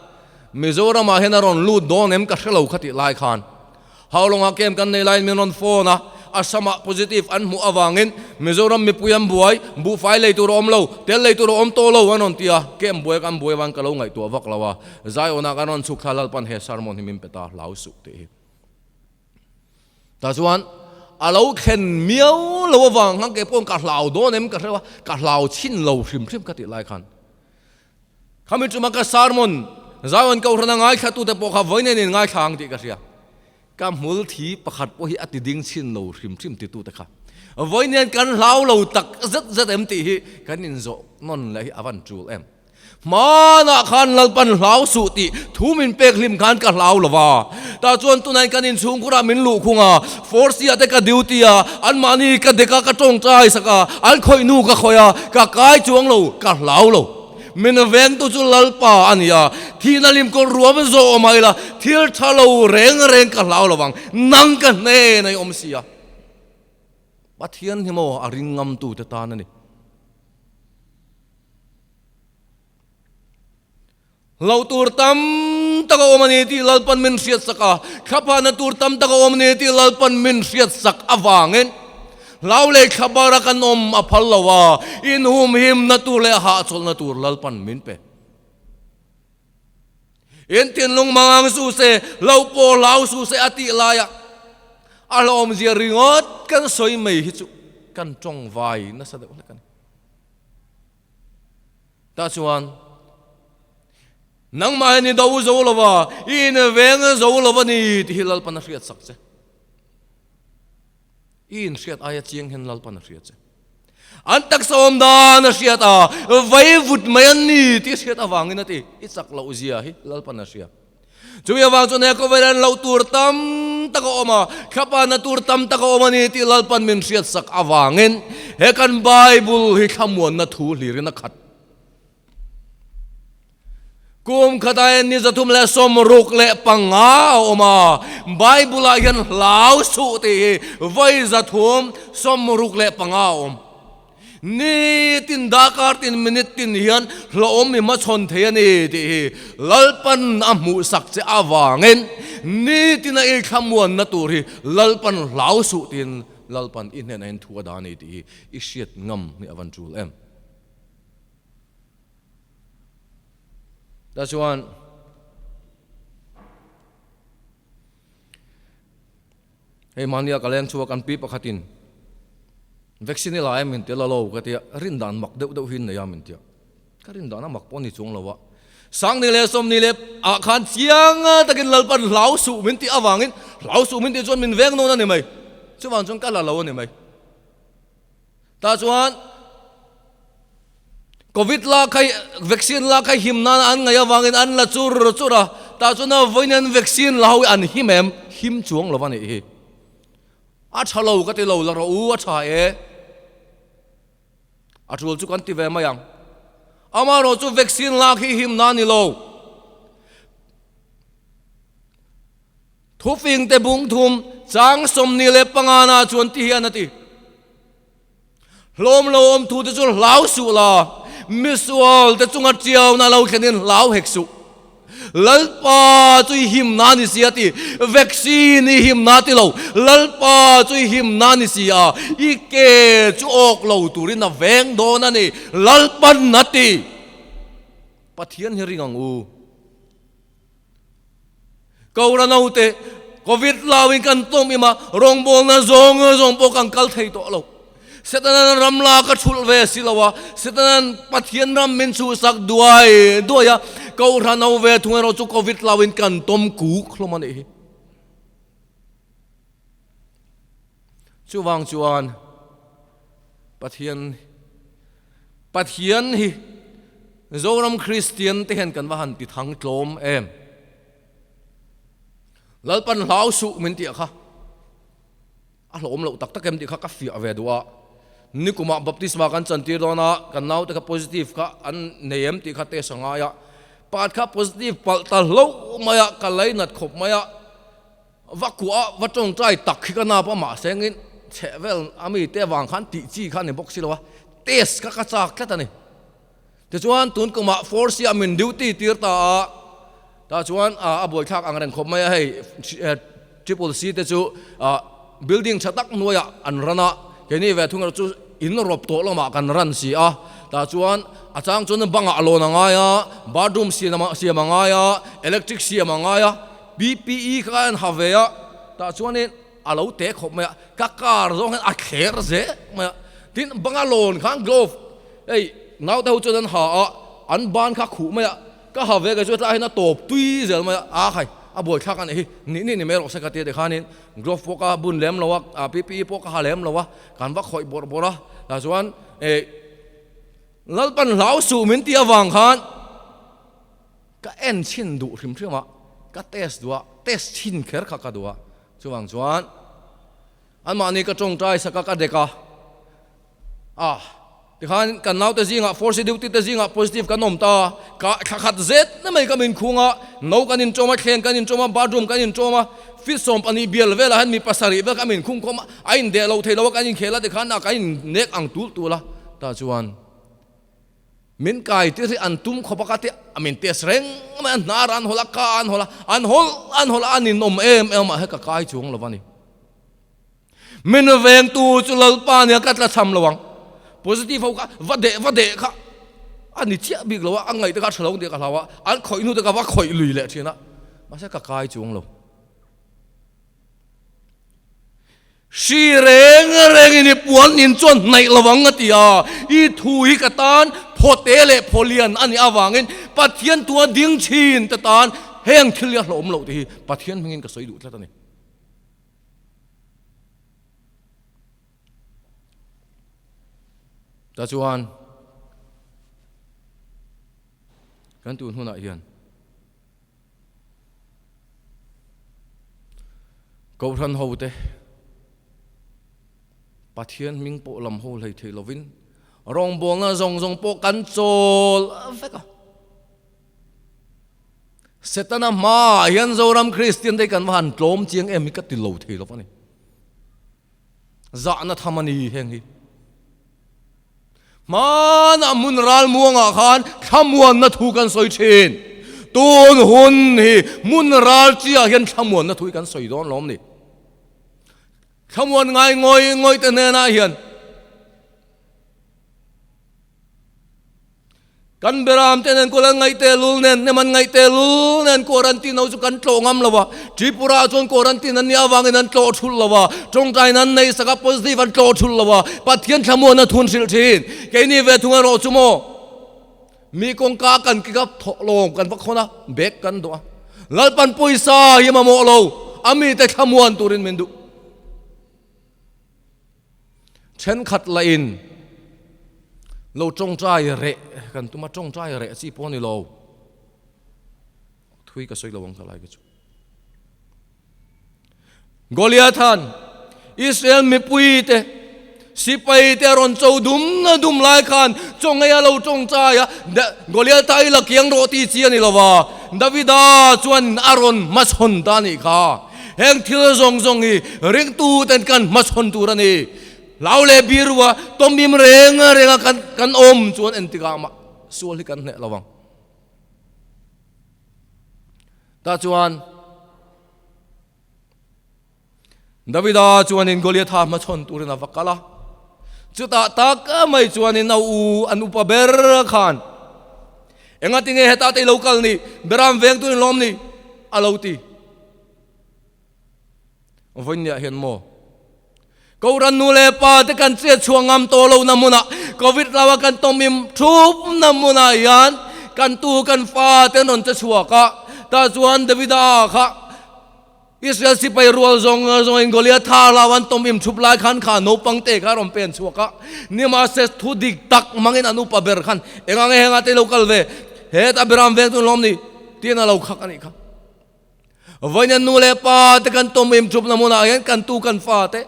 Mizoramah hian a rawn lut dawn em ka hre lo kha tih lai khan Haulawngah camp kan nei laiin min rawn phone a, Assamah positive an hmuh avangin Mizoram mipui an buai, buhfai lei tur a awm lo, tel lei tur a awm tawh lo an rawn ti a, camp buai kan buai avangin ka lo ngaihtuah vak lo a, Zion-ah kan rawn chhuk thla Lalpan he sermon hi min pe ta hlau suh tih hi. Tah chuan a lo thlen miau lo avang khan kei pawh ka hlau dawn em ka hreu a, ka hlau chhin lo hrim hrim ka tih lai khan khami chuma ka sermon Zion Kohhran a ngaithla tute pawh kha vawiin in ngaithla ang tih ka hria. Ka hmul thi pakhat pawh hi a ti ding chhin lo hrim hrim titute kha vawiin hian kan hlau lo tak zet zet em tih hi kan inzawh nawn leh hi a van tul em. Hmanah khan Lalpan hlau suh tih thu min pek hlim khan ka hlau lo va. Tah chuan tunah kan inchhungkhurah min luh khung a, Force-ah te ka duty a, anmahni ka dek a, ka tawngtai sak a, an khawih nu ka khawih a, ka kai chuang lo, ka hlau lo. Min vengtu chu Lalpa a ni a, thihna hlim kawr ruam zawh awm ai la, thil tha lo reng reng ka hlau lo vang, nang ka hnen a i awm si a. Pathian hi maw a ring ngamtute tan a ni. Hloh tur tam tak a awm a ni tih Lalpan min hriat sak a, thlaphahna tur tam tak a awm a ni tih Lalpan min hriat sak avangin hlau leh thlabara kan awm a phal lo a, inhumhimna tur leh hahchawlhna tur Lalpan min pe. In thinlung mangang suh se, hloh pawh hlau suh se a tih laia a hlawmzia ringawt kan sawi mai hi chu kan tawngvai nasa deuh hlek a ni. Tah chuan nangmah hian i do zo lo va, i inveng zo lo va ni tih hi Lalpan a hriat sak che. I inhriat aia chiang hian Lalpan a hria che. An taksa awm dan a hriat a, vai vut mai an ni tih a hriat avangin a ti. I chak loh zia hi Lalpan a hria. Chumi avang chuan he khawvel hian loh tur tam tak a awm a, thlapana tur tam tak a awm a ni tih Lalpan min hriat sak avangin he kan Bible hi thlamuanna thu hlirin a khat. Kum khatah hian ni 365 a awm a, Bible-ah hian hlau suh tih hi vawi 365 a awm. Ni tin dakar tin minute tin hian hlawhawm i hmachhawn thei a ni tih hi Lalpan a hmuhsak che avangin ni tina i thlamuanna tur hi Lalpan hlau suh tiin Lalpan i hnenah hian thu a dah a ni tih hi i hriat ngam hi a van tul em. Tah chuan hei mahnia ka leng chhuak an pi pakhatin vaccine i la em min ti la lo ka tia rin dan mak deuh deuh hi an nei a min tia ka rin dan a mak pawh a ni chuang lo a Sangni leh Sawmni leh ah khan chiang takin Lalpan hlau suh min tih avangin hlau suh min tih chuan min veng nawn a ni mai chuvang chuan ka la lo a ni mai. Tah chuan Covid la kha vaccine la kha him nan an ngaih avangin an la chur chur a, tah chuan a vawiin an vaccine la ho hi an him em? Him chuang lo a nih hi. A tha lo ka ti lo la rawh u, a tha e. A tul chu kan ti ve mai ang. Amaherawh chu vaccine lak hi him nan ni lo. Thufingte bung thum chang 25 na chuan ti hian a ti. Hlawm lo awm thu te chu hlau suh la, misual te chunga tiauna lo thlenin hlau hek suh. Lalpa chu i himna ni si a ti, vaccine i himna ti lo, Lalpa chu i himna ni si a, i ke chu awk lo turin a veng dawn a ni, Lalpan a ti. Pathian hi ring ang u. Kora naute, Covid lauin kan tawm im a, rawngbawlna zawng zawng pawh kan kal thei tawh lo. Setanan ram lak a thulh ve si lo a, Setanan Pathian ram min chhuhsak duai duai a, Kohhran ho ve thung erawh chu Covid hlauhin kan tawm kuk hlawm a nih hi. Chuvang chuan Pathian Pathian hi Zoram Kristian te hian kan va han ti thang tlawm em? Lalpan hlau suh min tih kha a hlawm loh tak tak em tih kha ka fiah ve duh a. Nikumah baptisma kan chantir dawn a, kan naute kha positive kha an nei em tih kha test a ngai a. Pakhat kha positive palh ta hlauh mai a, ka lainat khawp mai a. Va kuah a, va tawngtai tak khi ka nap a, mahse engin chheh vel a mi te avang khan tih chi kha a ni bawk si lo a, test kha ka chak tlat a ni. Tichuan tun kumah force ah min duty tir ta a, tah chuan a buaithlak ang reng khawp mai a, hei triple C te chu building tha tak hnuaiah an run a, keini ve thung erawh chu in rawp tawh lamah kan run si a, tah chuan a chang chuan bangah a lawn a ngai a, bathroom siam a ngai a, electric siam a ngai a, PPE kha an ha ve a, tah chuanin a lo te khawp mai a, ka car zawng hian a thler zel mai a, tin banga lawn khan glove hei naute ho chuan an ha a, an ban kha khuh mai a, ka ha ve ka chu tlaiah hian a tawp tui zel mai a, a khai a buaithlak a nih hi, nih nih ni mai rawh se ka ti a tikhanin glove pawh ka bun lem lo a, PPE pawh ka ha lem lo a, kan va khawih bawrh bawrh a, tah chuan eh Lalpan hlau suh min tih avang khan. Ka en chhin duh hrim hrim a, ka test duh a, test chhin kher kha ka duh a, chuvang chuan anmahni ka tawngtai sak a, ka dek a, ah tikhan kan naute zingah force duty te zingah positive kan awm ta, ka thla khat zet na mai ka min khung a, no kan inṭawm a, thleng kan inṭawm a, bathroom kan inṭawm a, feet 12 bial velah hian mi pasarih vel ka min khung khawm a, a indeh lo thei lo a, kan inkhel a tikhan a kan innek ang tul tul a, tah chuan. Min kai tir hi an tum khawp a ka ti a, min test reng mai a, hnar an hawl a, ka an hawl a, an hawl an hawl a, an inawm em em a, he ka kai chuang lo va ni. Min vengtu chu Lalpa nia ka tla cham lo ang. Positive ho kha va deh va deh kha a ni chiah bik lo a, a ngaih te kha a tha lo tih ka hlau a, an khawih hnu te kha va khawih lui leh thin a, mahse ka kai chuang lo. Hri reng rengin i puan in chuan hnaih lo ang a ti a, i thu hi ka tan phawte leh phawlian a nih avangin Pathian tua ding thin te tan heng thil hi a hlawm loh tih hi Pathian hmingin ka sawi duh tlat a ni. Ta chuan kan tun hunah hian Kohhran hote Pathian hming pawh lam ho hlei thei lovin rawngbawlna zawng zawng pawh kan chawl vek a. Setana hmaah hian Zoram Kristian te kan va han tlawm chiang em hi ka ti lo thei lo a ni. Zahna tham a ni heng hi. Hmanah hmun ralmuangah khan thlamuanna thu kan sawi thin. Tun hun hi hmun ral chiah hian thlamuanna thu hi kan sawi dawn lawm ni. Thlamuan ngai ngawih ngawih te hnenah hian Kan beram te nen kul an ngaih tehlul nen, hnem an ngaih tehlul nen quarantine ho chu kan tlawh ngam lo a. Tripura ah chuan quarantine an nih avangin an tlawh thulh lo a, tawngtaina an neih sak a, positive an tlawh thulh lo a, Pathian thlamuan a thun hrilh thin. Keini ve thung erawh chu maw, mi kawngka kan kik a, thawh lawm kan va khawn a, bag kan dawh a. Lalpan pawisa hi mamawh lo, a mite thlamuan turin min duh. Thenkhat lahin lo tawngtai reh kan tum a, tawngtai reh chi pawh a ni lo. Thui ka sawi lo ang thalai ka chu. Goliathan Israel mipui te sipai te a rawn cho dum na dum lai khan chawngeia lo tawngtai a, Goliatha i la kiang rawh tih chi a ni lo va, Davida chuan a rawn hmachhawn ta a nih kha. Heng thil zawng zawng hi ringtuten kan hmachhawn tur a ni. Hlau leh birua tawmim reng renga kan kan awm chuan entikah mah sual hi kan hneh lo ang. Tah chuan Davida chuanin Goliatha hmachhawn turin a va kal a. Chutah tak mai chuanin a u an upa ber khan Engatinge heta te i lo kal ni? Beram veng turin lawm ni? A lo ti. Vawinia hian maw? Kohhran nu leh pa te kan chet chhuah ngam tawh lohna hmunah Covid hlauha kan tawmim thupna hmunah hian kan tu kan fa te an rawn che chhuak a. Tah chuan Davida kha Israel sipai rual zawng zawngin Goliath tha hlau an tawmim thup lai khan kha naupang te kha a rawn pen chhuak a. Nimahse thu dik tak hmangin an upa ber khan enga nge henga te lo kal ve het Abiram veng chu lawm ni tiin a lo khak a nih kha. Vawiin nu leh pa te kan tawm im chupna hmunah hian kan tu kan fa te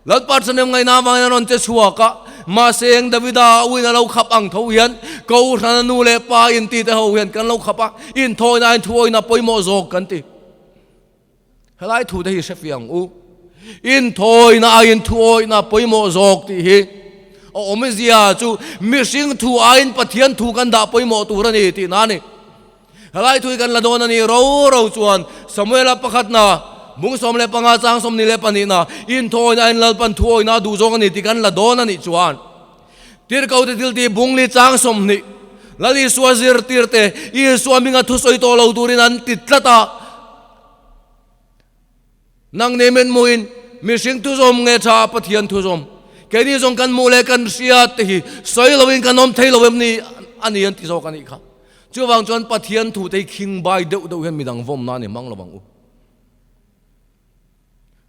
Lalpa Thahnem ngaihna avangin an rawn che chhuak a, mahse eng Davida a uin a lo khap ang tho hian Kohhrana nu leh pa inti te ho hian kan lo khap a, inthawina inthuawina pawimawh zawk kan ti. Helai thu te hi hre fiang u. Inthawina aiin thuawina pawimawh zawk tih hi a awmzia chu mihring thu aiin Pathian thu kan dah pawimawh tur a ni tihna a ni. Helai thui kan la dawn a ni ro ro chuan Samuela pakhatna, bung 15 chang 22na, Inthawina a in Lalpan thuawina a duh zawng a ni tih kan la dawn a nih chuan Tirhkote thil tih bung li chang 20, Lal Isua zirtirte Isua hminga thusawi tawh lo turin an ti tlat a. Nang nih min hmuhin mihring thuzawm nge tha Pathian thuzawm? Keini zawng kan hmuh leh kan hriat te hi sawi loin kan awm thei lo em ni a ni an ti zawk a nih kha. Chuvang chuan Pathian thu te hi khing bai deuh deuh hian midang vawm nan i hmang lo ang u.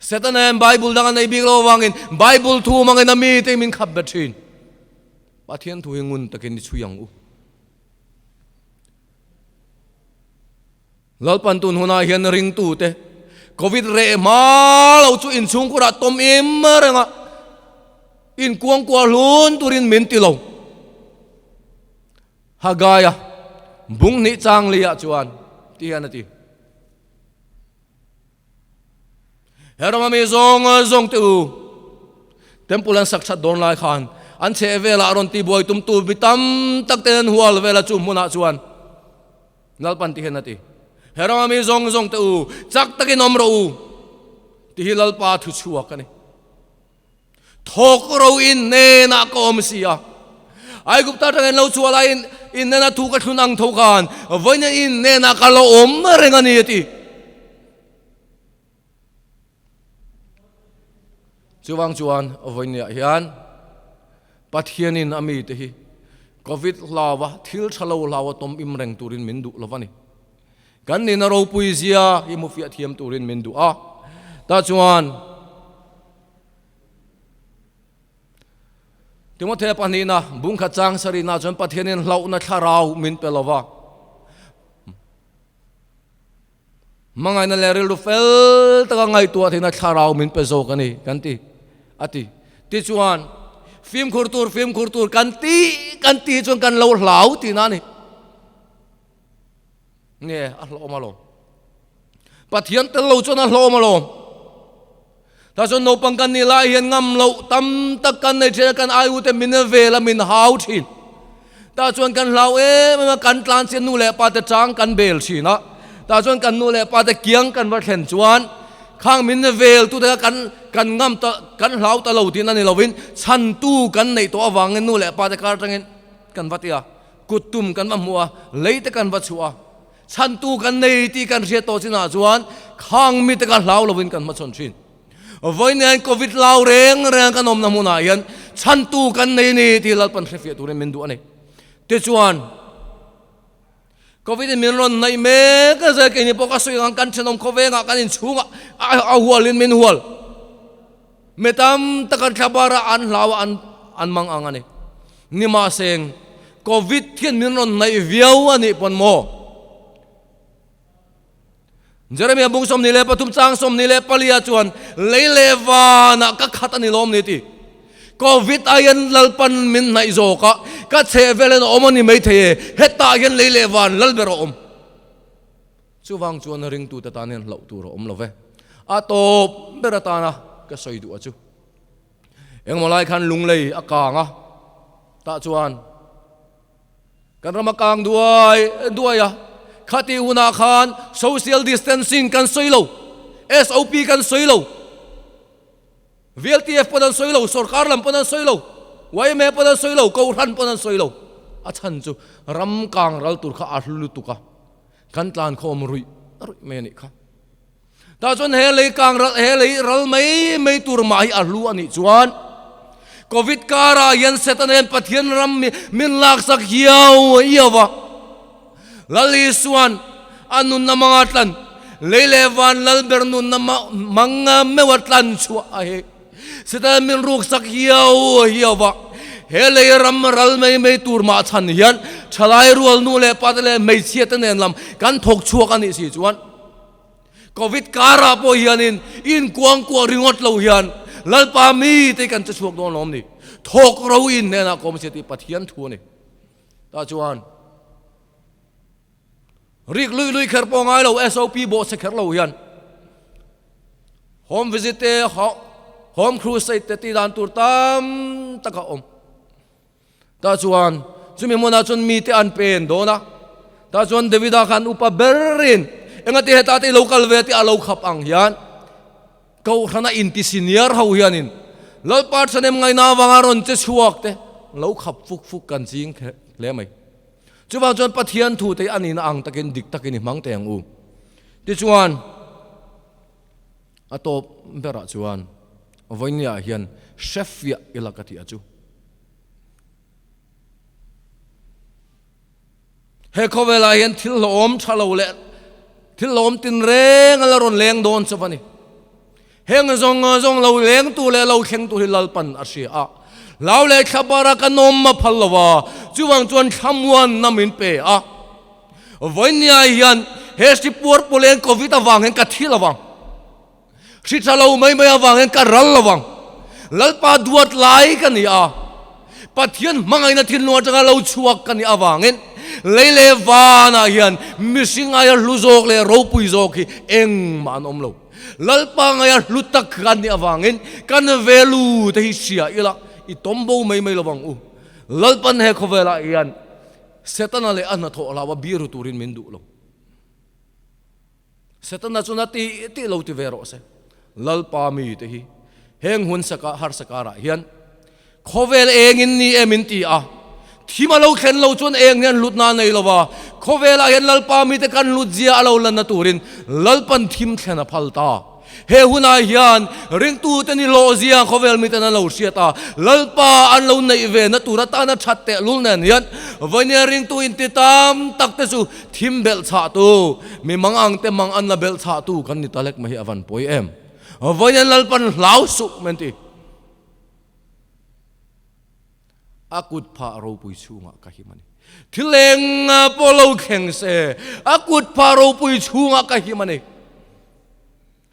Setana hian Bible dang a nei bik lo avangin Bible thu hmangin a mite hi min khap bet thin. Pathian thu hi ngun takin i chhui ang u. Lalpan tun hunah hian ringtute Covid reh hma lo chu inchhungkhurah tawm im reng a, inkuangkuah hlun turin min ti lo. Hagaia bung hnih chang liah chuan ti hian a ti. He rama mi zawng zawng te u, Temple an sak that dawn lai khan an chheh velah rawn tibuai tumtu mi tam tak ten an hual vel a chu hmunah chuan Lalpan ti hian a ti, He rama mi zawng zawng te u, chak takin awm rawh u, ti hi Lalpa thu chhuak a ni. Thawk ro in hnenah ka awm si a, Aigupta atangin lo chhuah laiin in hnenah thu ka thlun ang tho khan vawiin in hnenah ka lo awm reng a ni, a ti. Chuvang chuan vawiiniah hian Pathianin a mite hi Covid hlaua thil tha lo hlaua tawm im reng turin min duh lo va ni. Kan nihna ropui zia hi hmufiah thiam turin min duh a. Tah chuan Timothea pahnihna bungkhat chang sarihna chuan Pathianin hlauhna thlarau min pe lo va. Hmangaihna leh rilru fel taka ngaihtuah theihna thlarau min pe zawk a ni kan ti a ti. Tichuan, fimkhur tur fimkhur tur kan ti kan ti chuan kan lo hlau tihna a ni. Nge a hlawm alawm. Pathian tel lo chuan a hlawm alawm. Ta chuan naupang kan nih lai hian ngam loh tam tak kan nei thin a, kan ai ute min vel a min hau thin. Ta chuan kan hlau em em a, kan tlan chian nu leh pa te chang kan bel thin a. Ta chuan kan nu leh pa te kiang kan va thlen chuan khang min vel tu te kha kan kan ngam ta kan hlau ta lo tihna ni lovin chhantu kan neih tawh avangin nu leh pa te kar atangin kan va ti a, kut tum kan va hmuh a, lei te kan va chhuah a. Chhantu kan nei tih kan hriat tawh chinah chuan khang mite kha hlau lovin kan hmachhawn thin. Vawiin Covid lau reng reng kan awmna hmunah hian chhantu kan nei ni tih Lalpan hrefiah turin min duh a ni. Tichuan, Covid in min rawn hnaih mek a zel keini pawh ka sawi ang kan thenawm khawvengah kan inchhungah a hualin min hual. Mi tam tak an thlabar a, an hlau a, an mang ang a ni. Nimahseng, Covid hian min rawn hnaih viau a nih pawn maw? Jeremia bung 23 chang 24 chuan lei leh vanah ka khat a ni lawm ni ti. Covid aiin Lalpan min hnaih zawk a, ka chhehvel in a awm a ni maithei e, hetah hian lei leh van Lalber a awm. Chuvang chuan ringtute tan hian hlauh tur a awm lo ve. A tawp ber atana ka sawi duh a chu. Engmaw lai khan lunglei a kang a, tah chuan kan ram a kang duai duai a. Khati hunah khan social distancing kan sawi lo, SOP kan sawi lo, VLTF pawn an sawi lo, sorkar lam pawn an sawi lo, yma pawn an sawi lo, Kohhran pawn an sawi lo. A chhan chu ram kang ral tur kha a hlu lutuk a, kan tlan khawm ruih ruih mai a nih kha. Tah chuan he lei kang ral, he lei ral mai mai tur mah hi a hlu a nih chuan Covid karah hian Setana hian Pathian ram min laksak hiau hiau a. Lal Isuan a nunna manga tlan, lei leh van lal ber nunna manga meuha tlan chhuah a hi. Setana min ruksak hiau hiau a. He lei ram ral mai mai tur mah chhan hian thalai rual nu leh pa te leh hmeichhia te nen lam kan thawk chhuak a nih si chuan Covid karah pawh hianin inkuangkuah ringawt lo hian Lalpa mite kan che chhuak dawn lawm ni. Thawk ro in hnenah ka awm sia tih Pathian thu a ni. Tah chuan rik lui lui kher pawh ngai lo SOP bawh che kher lo hian home visit te home crusade te tih dan tur tam tak a awm. Tah chuan chumi hmunah chuan mite an pen dawn a, tah chuan Davida khan upa berin engati heta te i lo kal ve tih a lo khap ang hian Kohhrana inti senior ho hianin Lalpa ṭhahnem ngaihna avanga rawn che chhuak te lo khap fuk fuk kan ching hle mai. Chuvang chuan Pathian thu te hi a nihna ang takin dik takin i hmang teh ang u. Tichuan a tawp berah chuan vawinia hian hrefiah ila ka tih a chu. He khawvelah hian thil hlawhawm tha lo leh thil hlawhawm tinreng a la rawn leng dawn chauh a ni. Heng zawng zawng lo lengtu leh lo thlengtu hi Lalpan a hria a. Hlau leh thlabara ka nawm a phal lo a, chuvang chuan thlamuanna min pe a. Vawinia hian he hri puar pawleng Covid avang hian ka thi lo vang. Hri tha lo mai mai avang hian ka ral lo ang. Lalpa duat lai ka ni a, Pathian hmangaihna thinlung atanga lo chhuak ka nih avangin lei leh vanah hian mihring aia hlu zawk leh ropui zawk hi engmah an awm lo. Lalpa ngaia hlu tak kan nih avangin kan velu te hi hria ila i tawm bo mai mai lo ang u. Lalpan he khawvelah hian Setana leh a hnathawh hlaua biru turin min duh lo. Setana chuan a ti tih lo ti ve rawh se. Lalpa mi te hi heng hun saka harsa karah hian khawvel engin ni em in ti a, thim a lo thlen lo chuan eng hian hlutna a nei lo va, khawvelah hian Lalpa mi te kan hlut zia a lo lanna turin Lalpan thim thlen a phal ta. He hunah hian ringtute ni hlawh zia khawvel miten an lo hriat a, Lalpa an lo neih ve na tur atana that tehlul nen hian vawinia ringtu inti tam tak te chu thim belh chhahtu, mi mang ang te mang an la belh chhahtu kan ni ta lek mai hi a van pawi em. Vawinia Lalpan hlau suh men ti. A kut phah ropui chhungah ka him a ni. Thil eng pawh lo thleng se, a kut phah ropui chhungah ka him a ni.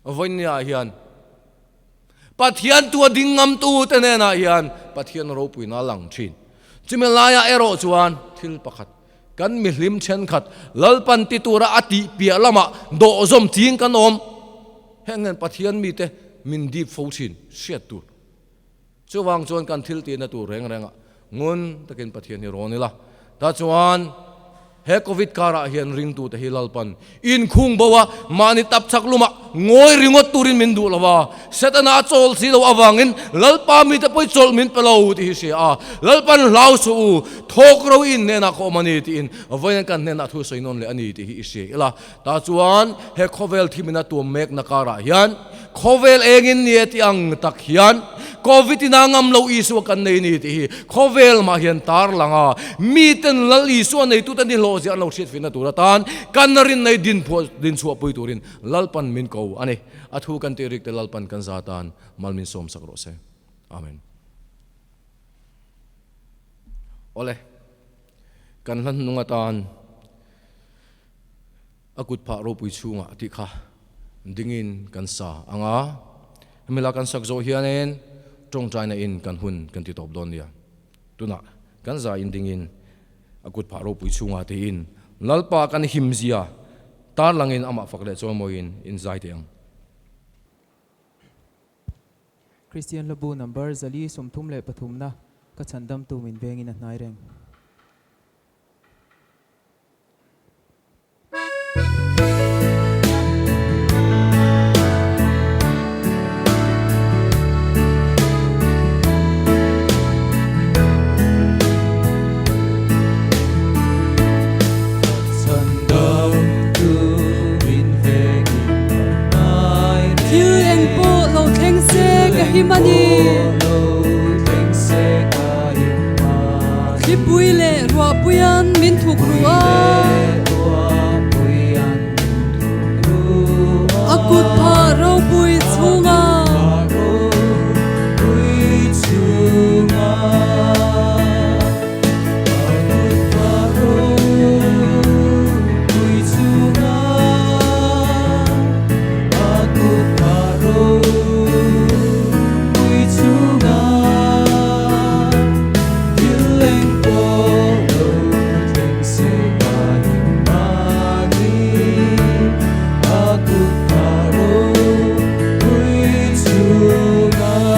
Vawinia hian Pathian tua ding ngamtu te hnenah hian Pathian ropuina a lang thin. Chumi laiah erawh chuan thil pakhat, kan mihlim thenkhat Lalpan ti tura a tih piah lamah dawhzawm ching kan awm. Heng hian Pathian mite min dip fo thin hriat tur. Chuvang chuan kan thil tihna tur reng rengah ngun takin Pathian hi rawn ila. Tah chuan he Covid karah hian ringtute hi Lalpan inkhung bo a, mahni tap chak lumah ngawi ringawt turin min duh lo a, Setana a chawl si lo avangin Lalpa mite pawh hi chawlh min pe lo tih hi hria a, Lalpan hlau suh u, thawk ro in hnenah ka awm a ni tiin vawiin kan hnenah thu sawi nawn leh a ni tih hi i hria ila. Tah chuan he khawvel thimina tuam mekna karah hian khawvel engin ni e tih ang tak hian Covid ina ngam lo Isua kan nei ni tih hi khawvel mah hian tar lang a, miten Lal Isua neitute ni hlawh zia an lo hriatfihna tur atan kan rinnei dinchhuahpui turin Lalpan min ko a ni. A thu kan tih rik te Lalpan kan za tan mal min sawmsak rawh se. Amen. Awle, kan hla hnung atan. A kut phah ropui chhungah tih kha dingin kan sa ang a, hemi la kan sak zawh hianin tawngtaina in kan hun kan ti tawp dawn nia. Tunah kan za in dingin a kut phah ropui chhungah tiin Lalpa kan himzia tarlangin amah fak leh chawimawiin in zai teh ang. Kristian Hlabu number 433 na ka chhandamtu min vengin a hnai reng. him a ni. Thlipui leh ruahpuian min thuk ru a. A kut phah ropui chhungah.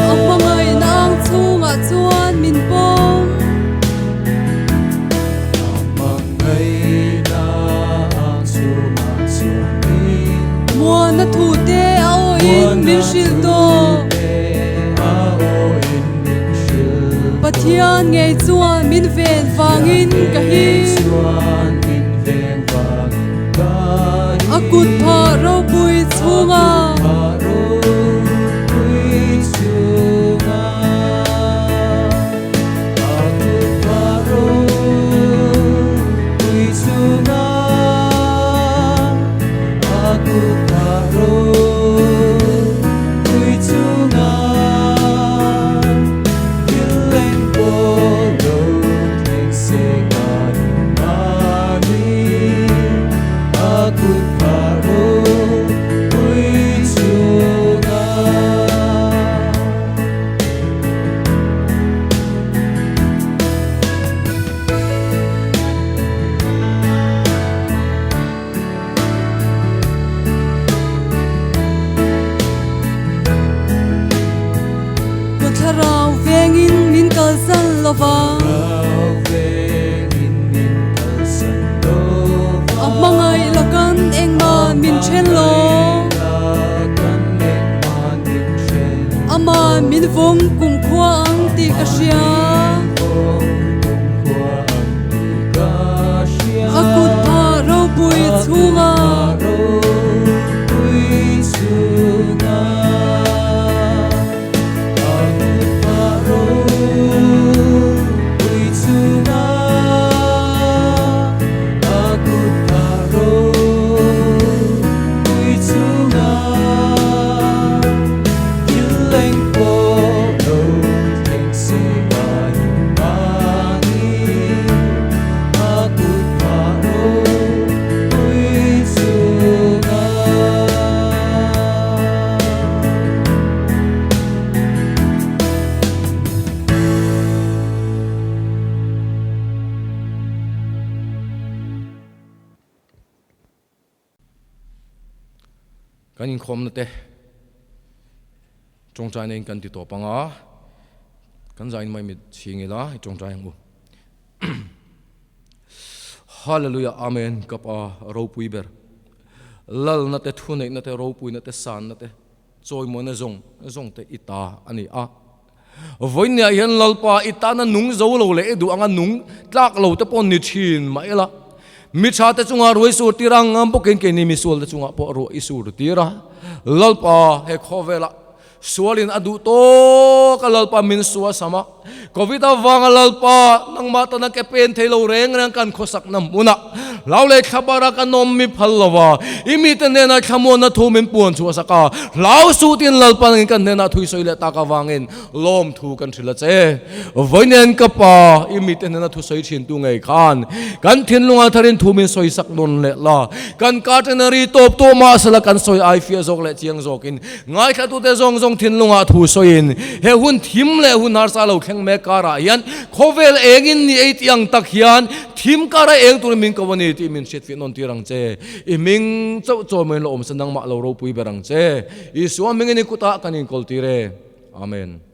A hmangaihna ang chhungah chuan min pawm. Muana thute a awin min hrilh tawh. Pathian ngei chuan min ven vangin ka him. A kut phah ropui chhungah. Ka thlarau vengin min kalsan lo va. A hmangaih lakan engmah min then lo. Amah min vawng kumkhua ang tih ka hria. A kut phah ropui chhungah. Kan inkhawmna te tawngtaina in kan ti tawp ang a, kan zain mai mit chhing ila i tawngtai ang u. Hallelujah Amen ka pa ropui ber lalna te thuneihna te ropuina te sanna te chawimuana zawng zawng te i ta a ni a. Vawinia hian Lalpa i tana nung zo lo leh i duh anga nung tlak lo te pawh ni thin mah ila, mi tha te chunga ruai sur tir ang ngam bawkin keini misual te chungah pawh ruah i sur tir a. Lalpa he khawvelah sualin a duh tawk a Lalpa min sua sam a, Covid avanga Lalpa nangmah tana ke pen thei lo reng reng kan khawsakna hmunah hlau leh thlabara kan awm mi phal lo va, i mite hnenah thlamuanna thu min puan chhuah sak a, hlau sutin Lalpa nangin kan hnenah thui sawi leh tak avangin lawmthu kan hrilh a che. Vawiin ka pa, i mite hnena thu sawi thintu ngei khan kan thinlunga tharin thu min sawi sak nawn leh la, kan catenary tawp tawh mahsela kan sawi ai fiah zawk leh chiang zawkin Ngaithlatute zawng zawng thinlungah thu sawiin he hun thim leh hun harsa lo thleng mek karah hian khawvel engin ni ei tih ang tak hian thim kara eng turin min ko a ni tih min hriatfiah nawn tir ang che. I hming chauh chawi mai in la awm se nangmah lo ropui ber ang che. Isua hmingin i kutah kan inkawl tir e. Amen.